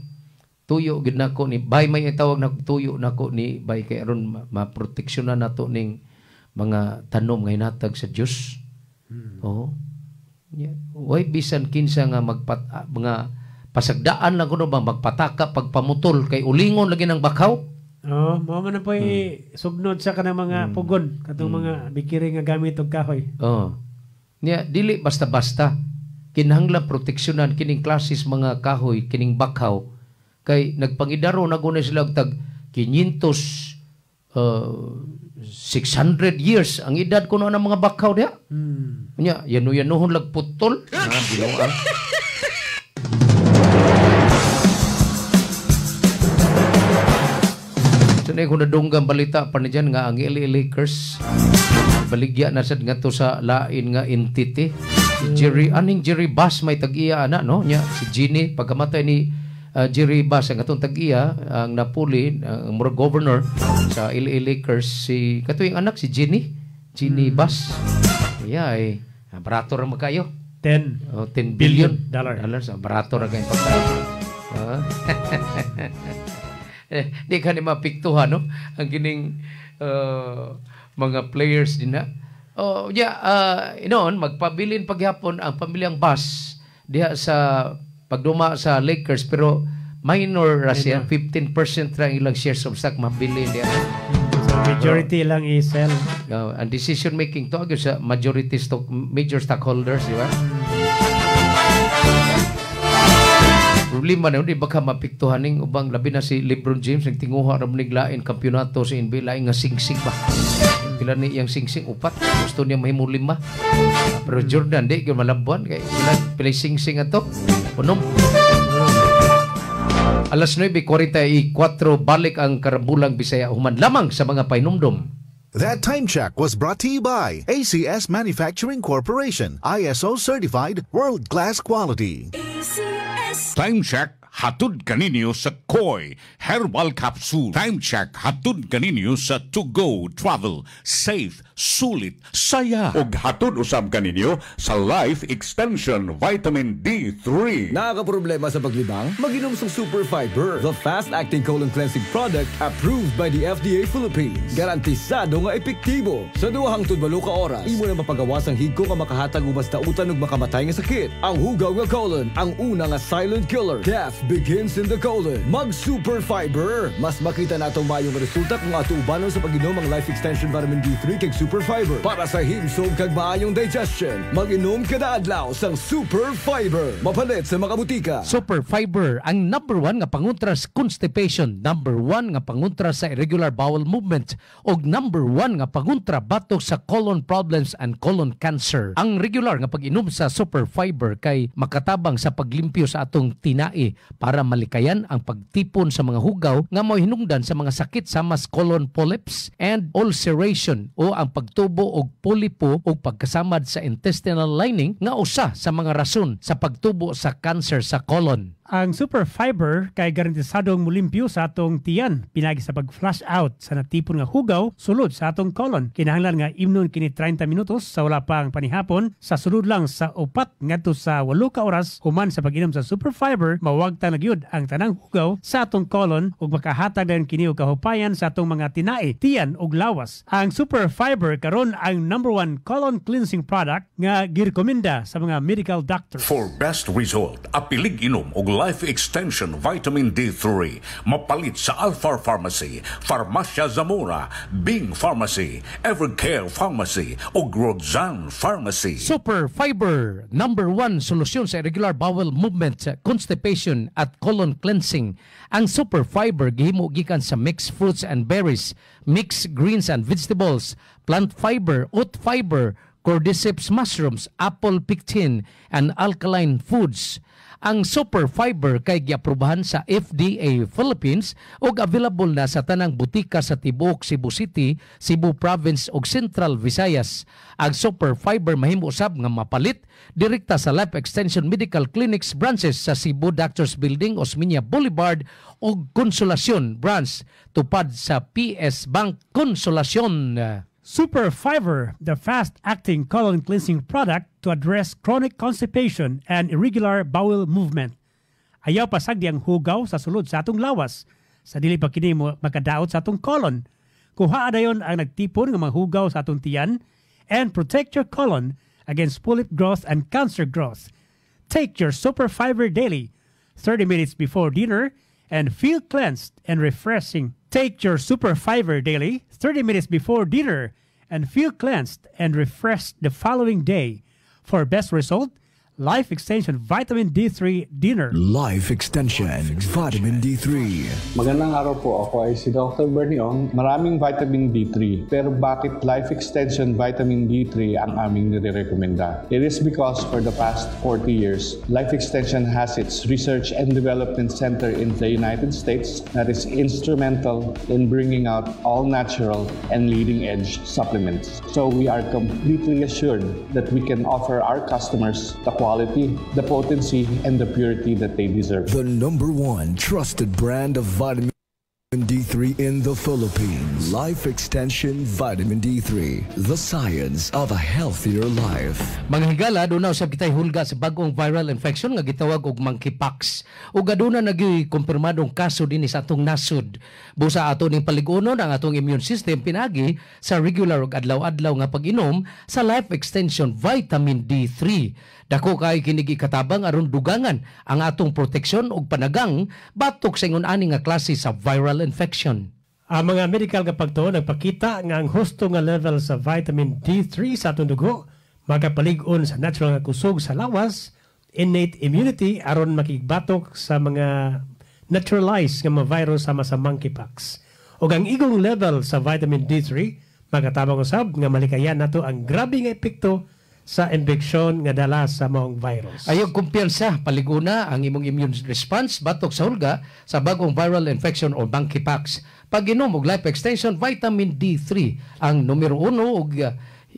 tuyo gid nako ni bay may itawag na tuyo nako ni bay kay aron maproteksyonan nato ning mga tanom nga hinatag sa Dios. Oo. Yeah. Way bisan kinsa nga mga pasagdaan lang kuno ba magpataka pagpamutol kay ulingon lagi ng bakaw. Oh, mao man na po'y sugnod sa kanang mga pugon katong mga bikiri nga gamit og kahoy. Oh. Nya dili basta-basta kinahanglan proteksyonan kining klasis mga kahoy kining bakaw kay nagpangidaro na guna sila og tag 500 600 years ang edad kuno ng mga bakaw diha. Nya yanu-yanuhon lag putol. Ginoo. Sanay ko nadunggang balita pa ni dyan nga ang LA Lakers baligya na sad ngadto sa lain nga entity. Si Jerry, aning Jerry Bass may tag-iya ana no nya si Ginny pagkamatay ni Jerry Bass ang atong tag-iya ang napuli ang murag governor sa LA Lakers si katuing anak si Ginny Bass. Yeah, ay barato ra magkayo. 10 billion dollars. Barato ra kay pagkayo. Di ka ni mapiktuhan no ang kining mga players din na. Oh, yeah, inoon magpabilin paghapon ang pamilyang Bass diha sa pagduma sa Lakers pero minor ra siya, 15% ra ang ilang shares of stock mabilin diha. So majority lang i-sell. Ang decision making to sa majority stock major stockholders, di ba? Problema na yun, di ba ka mapiktuhan ning ubang labi na si LeBron James nagtinguha ra nig lain kampyonato sa NBA lain nga singsing ba. Pila ni iyang singsing upat, gusto niya mahimo lima. Pero Jordan di gyud malabuan kay pila singsing ato. Unom. Alas 9:44 balik ang Karambulang Bisaya human lamang sa mga pahinumdom. That time check was brought to you by ACS Manufacturing Corporation, ISO certified, world-class quality. Time check Hatod kaninyo sa Koi Herbal Capsule. Time check, hatod kaninyo sa To Go Travel. Safe, sulit, saya. Ug hatod usab kaninyo sa Life Extension Vitamin D3. Nakakaproblema sa paglibang? Maginom sa Super Fiber, the fast-acting colon cleansing product approved by the FDA Philippines. Garantisado nga epektibo. Sa 2 hangtod 8 ka oras, imo na mapagawas ang higko nga makahatag og mas dautan ug makamatay nga sakit. Ang hugaw nga colon, ang una nga silent killer. Death begins in the colon. Mag Super Fiber. Mas makita natong maayong resulta kung ato ubanon sa pag-inom ang Life Extension Vitamin D3 kag Super Fiber. Para sa himsog kag maayong digestion, mag-inom kada adlaw sang Super Fiber. Mapalit sa mga butika. Super Fiber ang number one nga pangontra sa constipation, number one nga pangontra sa irregular bowel movement, ug number one nga pangontra batok sa colon problems and colon cancer. Ang regular nga pag-inom sa Super Fiber kay makatabang sa paglimpyo sa atong tinai para malikayan ang pagtipon sa mga hugaw nga mohinungdan sa mga sakit sama sa colon polyps and ulceration o ang pagtubo og polipo o pagkasamad sa intestinal lining nga usa sa mga rason sa pagtubo sa cancer sa colon. Ang Super Fiber kay garantisadong mulimpyo sa atong tiyan pinagi sa pag-flush out sa natipon nga hugaw sulod sa atong colon. Kinahanglan nga imnon kini 30 minutos sa wala pa ang panihapon sa sulod lang sa 4 ngadto sa 8 ka oras human sa pag-inom sa Super Fiber, mawagtang na gyud ang tanang hugaw sa atong colon ug makahatag dayon kini og kahupayan sa atong mga tinai, tiyan ug lawas. Ang Super Fiber karon ang number one colon cleansing product nga girekomenda sa mga medical doctors. For best result, apilig inom og Life Extension Vitamin D3. Mapalit sa Alpha Pharmacy, Farmacia Zamora, Bing Pharmacy, Evercare Pharmacy ug Roxanne Pharmacy. Super Fiber, number one solusyon sa irregular bowel movement, constipation at colon cleansing. Ang Super Fiber gihimo gikan sa mixed fruits and berries, mixed greens and vegetables, plant fiber, oat fiber, cordyceps mushrooms, apple pectin, and alkaline foods. Ang Super Fiber kay giaprobahan sa FDA Philippines ug available na sa tanang butika sa tibuok Cebu City, Cebu Province ug Central Visayas. Ang Super Fiber mahimo usab nga mapalit direkta sa Life Extension Medical Clinics branches sa Cebu Doctors Building, Osmeña Boulevard ug Consolacion Branch tupad sa PS Bank Consolacion. Super Fiber, the fast-acting colon cleansing product to address chronic constipation and irregular bowel movement. Ayaw pasagdi ang hugaw sa sulod sa atong lawas sa dili pa kini mo makadaot sa atong colon. Kuha dayon ang nagtipon nga mga hugaw sa atong tiyan and protect your colon against polyp growth and cancer growth. Take your Super Fiber daily, 30 minutes before dinner, and feel cleansed and refreshing. Take your Super Fiber daily, 30 minutes before dinner, and feel cleansed and refreshed the following day. For best result, Life Extension Vitamin D3 Dinner. Life Extension Vitamin D3. Magandang araw po. Ako ay si Dr. Bernie Ong. Maraming vitamin D3. Pero bakit Life Extension Vitamin D3 ang aming nire-recommenda? It is because for the past 40 years, Life Extension has its research and development center in the United States that is instrumental in bringing out all natural and leading edge supplements. So we are completely assured that we can offer our customers the quality, the potency, and the purity that they deserve. The number one trusted brand of vitamin D3 in the Philippines. Life Extension Vitamin D3. The science of a healthier life. Mga higala, doon na usab kita'y hulga sa bagong viral infection nga gitawag og monkeypox. Ug aduna na gyuy kumpirmadong kaso dinhi sa atong nasod. Busa ato ning paligunon ang atong immune system pinagi sa regular ug adlaw-adlaw nga pag-inom sa Life Extension Vitamin D3. Dako kay kini katabang aron dugangan ang atong proteksyon ug panagang batok sa ingon ani nga klase sa viral infection. Ang mga medical nga pagtuo nagpakita nga ang husto nga level sa vitamin D3 sa atong dugo makapalig-on sa natural nga kusog sa lawas, innate immunity aron makigbatok sa mga naturalized nga mga virus sama sa monkeypox. Ug ang igong level sa vitamin D3 makatabang usab nga malikayan nato ang grabe nga epekto sa impeksyon nga dala sa maong virus. Ayaw kumpiyansa, paliguna ang imong immune response batok sa hulga sa bagong viral infection o monkeypox. Pag-inom og Life Extension Vitamin D3 ang numero uno og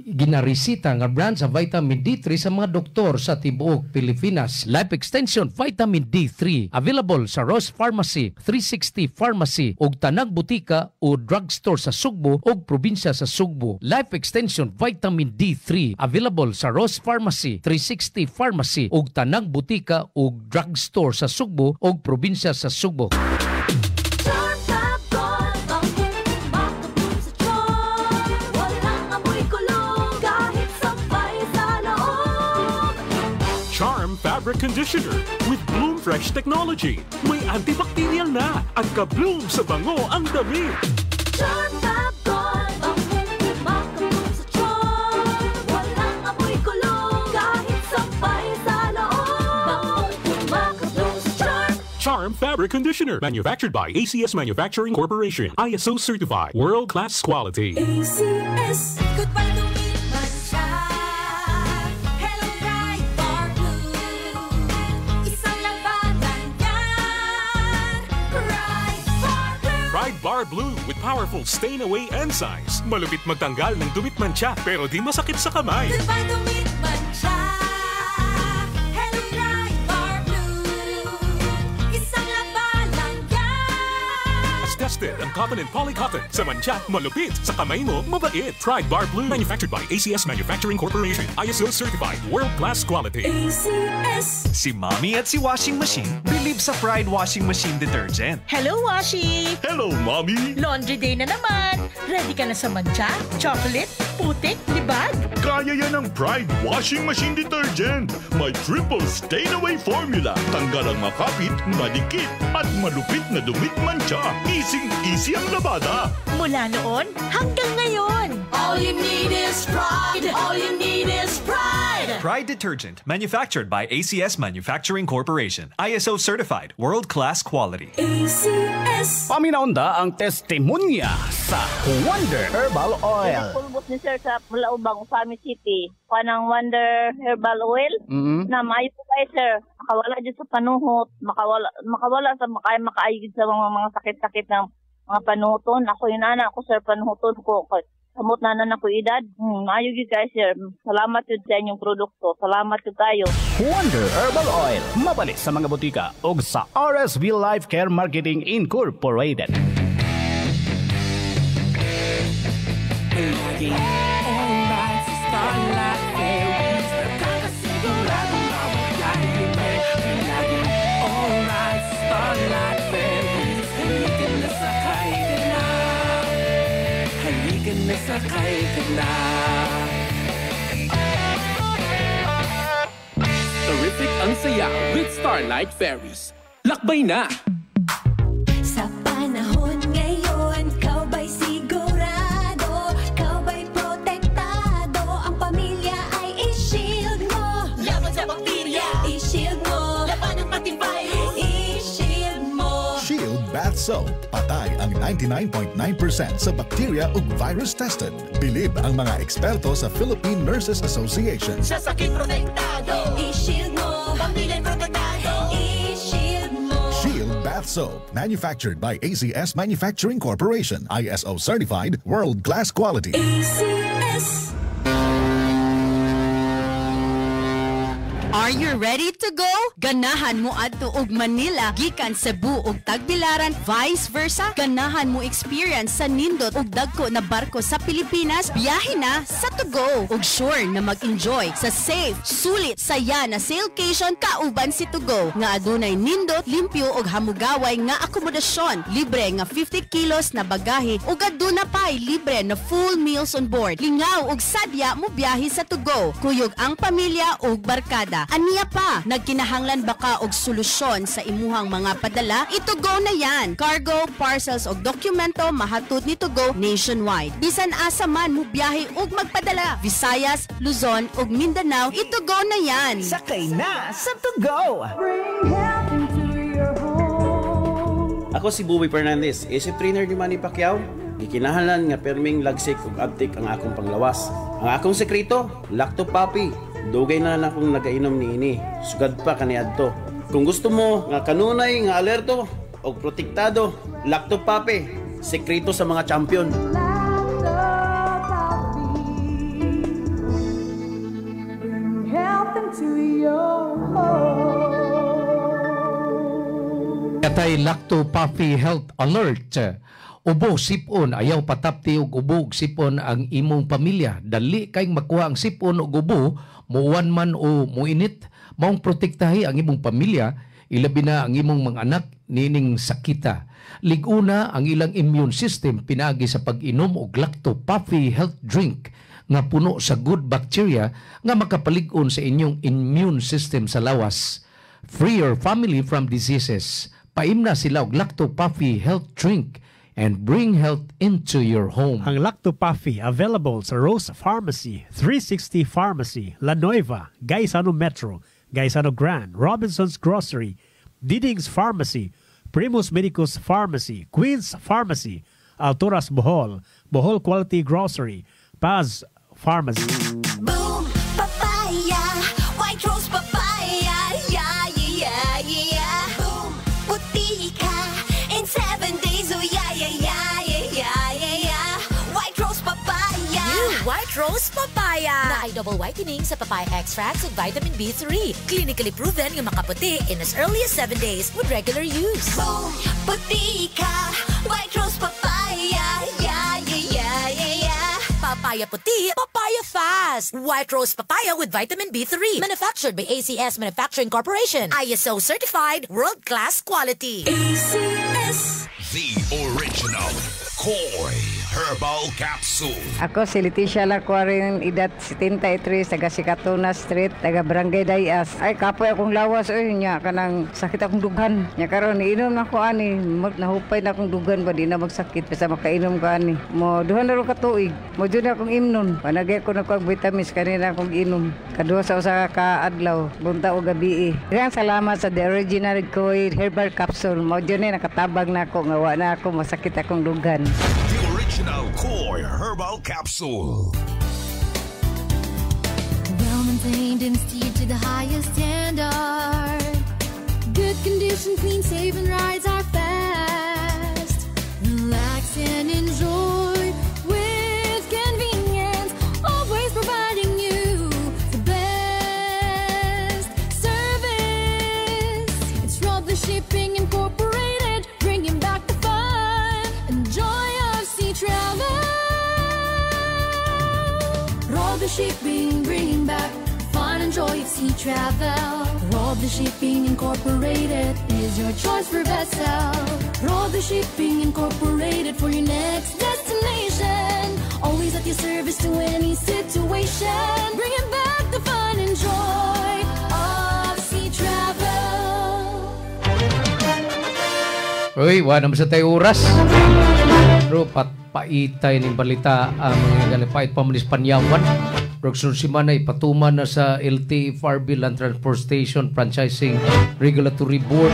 ginaresita nga brand sa vitamin D3 sa mga doktor sa tibuok Pilipinas. Life Extension Vitamin D3 available sa Ross Pharmacy, 360 Pharmacy ug tanang butika o drugstore sa Sugbo ug probinsya sa Sugbo. Life Extension Vitamin D3 available sa Ross Pharmacy, 360 Pharmacy ug tanang butika ug drugstore sa Sugbo ug probinsya sa Sugbo. Charm Fabcon, bangong kumakabloom sa charm. Walang amoy kulog kahit sampay sa loob. Charm Fabric Conditioner with Bloom Fresh Technology. May antibacterial na at ka-bloom sa bango ang damit. Charm Fabcon, bangong kumakabloom sa charm. Walang amoy kulog kahit sampay sa loob. Bangong kumakabloom sa charm. Charm Fabric Conditioner. Manufactured by ACS Manufacturing Corporation. ISO certified. World-class quality. ACS. Goodbye dumi't mantsa. Hello, Pride Bar Blue. Isang labanan yan. Pride Bar Blue. Pride Bar Blue with powerful stain-away enzymes. Malupit magtanggal ng dumi't mantsa pero di masakit sa kamay. Goodbye dumi't mantsa. Hello, Pride Bar Blue. Isang labanan yan. As tested on cotton and polycotton. Sa mantsa, malupit. Sa kamay mo, mabait. Pride Bar Blue. Manufactured by ACS Manufacturing Corporation. ISO certified. World-class quality. ACS. Si Mommy at si Washing Machine believe sa Pride Washing Machine Detergent. Hello, Washi! Hello, Mommy! Laundry day na naman! Ready ka na sa mantsa, chocolate, putik, libag? Kaya yan ang Pride Washing Machine Detergent. May triple stain-away formula. Tanggal ang makapit, madikit, at malupit na dumi't mantsa. Easy-easy ang labada. Mula noon hanggang ngayon! All you need is pride. All you need is pride. Pride Detergent, manufactured by ACS Manufacturing Corporation. ISO certified, world-class quality. ACS. Paminaw unta ang testimonya sa Wonder Herbal Oil. Pulbos ni sir sa Mulaubang, Ozamiz City. Kanang Wonder Herbal Oil. Na maayo po kayo sir. Makawala dyan sa panuhot, makawala sa makaayod sa mga sakit-sakit ng mga panuhuton. Ako yun ana ako sir, panuhuton ko. Samot na na ako edad. Maayo gyud kayo sir. Salamat yun sa inyong produkto. Salamat yun kayo. Wonder Herbal Oil. Mapalit sa mga butika o sa RSV Life Care Marketing Incorporated. Laging alright sa Starlight Ferries. Nakakasiguradong mawala libre. Laging alright sa Starlight Ferries. Halika na, sakay ka na. Halika na, sakay ka na. Terrific ang saya with Starlight Ferries. Lakbay na! Sa panahon ngayon, ikaw ba'y sigurado? Ikaw ba'y protektado? Ang pamilya ay i-shield mo. Laban sa bakterya, I-shield mo. Laban ng pati virus, I-shield mo. Shield Bath Soap. Patay ang 99.9% sa bacteria ug virus tested. Bilib ang mga eksperto sa Philippine Nurses Association. Sa sakit protektado, I-shield mo. Pamilya'y protektado, I-shield mo. Shield Bath Soap. Manufactured by ACS Manufacturing Corporation. ISO certified, world-class quality. ACS. Are you ready to go? Ganahan mo adto og Manila gikan Cebu ug Tagbilaran, vice versa? Ganahan mo experience sa nindot ug dagko na barko sa Pilipinas? Biyahe na sa To Go. Ug sure na mag-enjoy sa safe, sulit, saya na sailcation kauban si To Go nga adunay nindot, limpyo ug hamugaway nga akomodasyon, libre nga 50 kilos na bagahe ug aduna pay libre na full meals on board. Lingaw ug sadya mo biyahe sa To Go. Kuyog ang pamilya ug barkada. Aniya pa, nagkinahanglan ba ka og solusyon sa imuhang mga padala? I-To Go na yan. Cargo, parcels og dokumento mahatod ni To Go nationwide. Bisan asa man mo biyahe ug magpadala. Visayas, Luzon ug Mindanao, i-To Go na yan. Sakay na sa To Go! Ako si Buboy Fernandez, isip trainer ni Manny Pacquiao. Gikinahanglan nga perming lagsik ug abtik ang akong panglawas. Ang akong sekreto, Lacto Papi. Dugay na lang akong nagainom niini. Sugad pa kaniadto. Kung gusto mo nga kanunay nga alerto og protektado, Lacto Papi. Sekreto sa mga champion. into your home. Atay Lacto Puffy Health Alert. Ubo sipon, ayaw patapti og ubo ug sipon ang imong pamilya. Dali kay makuha ang sipon ug ubo, muwan man o muinit, maong protektahi ang imong pamilya, ilabi na ang imong mga anak nining sakita. Liguna ang ilang immune system pinaagi sa pag-inom og Lacto Puffy Health Drink nga puno sa good bacteria nga makapalig-on sa inyong immune system sa lawas. Free your family from diseases. Paimna sila og Lacto Puffy Health Drink and bring health into your home. Ang Lacto Puffy available sa Rose Pharmacy, 360 Pharmacy, La Nueva, Gaisano Metro, Gaisano Grand, Robinson's Grocery, Diding's Pharmacy, Primus Medicus Pharmacy, Queen's Pharmacy, Alturas Bohol, Bohol Quality Grocery, Paz Pharmacy. Boom, papaya, White Rose papaya, yeah. Boom, puti ka in 7 days, oh yeah. White Rose papaya. New White Rose Papaya. Naay double whitening sa papaya extracts ug vitamin B3. Clinically proven nga makaputi in as early as 7 days with regular use. Boom, puti ka, White Rose papaya, yeah. Papaya puti, papaya fast. White Rose Papaya with vitamin B3. Manufactured by ACS Manufacturing Corporation. ISO certified, world-class quality. ACS. The original Koi Herbal Capsule. Ako si Leticia Lacuarin, edad 73, taga Sikatuna Street, taga Barangay Dayas. Ay, kapoy akong lawas, oy, nya kanang sakit akong dughan. Nya karon inom na ko ani, nahupay na akong dughan ba di na magsakit basta makainom ka ani. Mo duha na ro ka tuig. Mo jud na akong imnon. Panagay ko na ko ang vitamins kanina akong inom. Kaduha sa usa ka adlaw, bunta o gabi. Daghang salamat sa The Original Koi Herbal Capsule. Mo jud ni nakatabang na ako nga wa na ako masakit akong dughan. The original Koi Herbal Capsule. Well maintained and steered to the highest standard. Good condition, clean, safe, and rides are fast. Relax and enjoy with convenience. Always providing you the best service. It's Rob the Shipping Incorporated, bringing back the fun and joy of sea travel. Rob the Shipping, bringing back fun and joy of sea travel. Rob the Shipping Incorporated is your choice for vessel. Rob the Shipping Incorporated for your next destination. Always at your service to any situation. Bringing back the fun and joy of sea travel. Uy, wala naman sa tayo oras. Pero patpaitay ning balita ang mga galipait pa man is Panyawan. Roxon Simana ipatuman na sa LTFRB, Land Transportation Franchising Regulatory Board,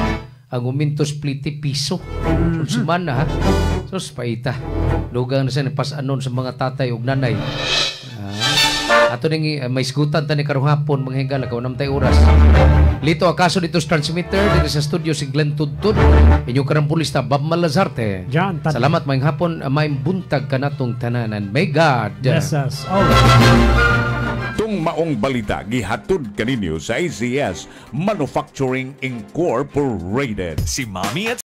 ang umintos pliti piso. Mm-hmm. Simana ha. Sus, paita. Dugang na siya pasanon sa mga tatay ug nanay. Ato ning may sgutan ta ni karong hapon, mga higala, kaw tayo oras. Lito Akaso dito sa transmitter dito sa studio si Glenn Tudtud. Inyong karampulista Bob Malazarte. John Tan. Salamat, maayong hapon, maayong buntag kanatong tanan and may God bless us all. Tung maong balita gihatod kaninyo sa ACS Manufacturing Incorporated. Si Mommy at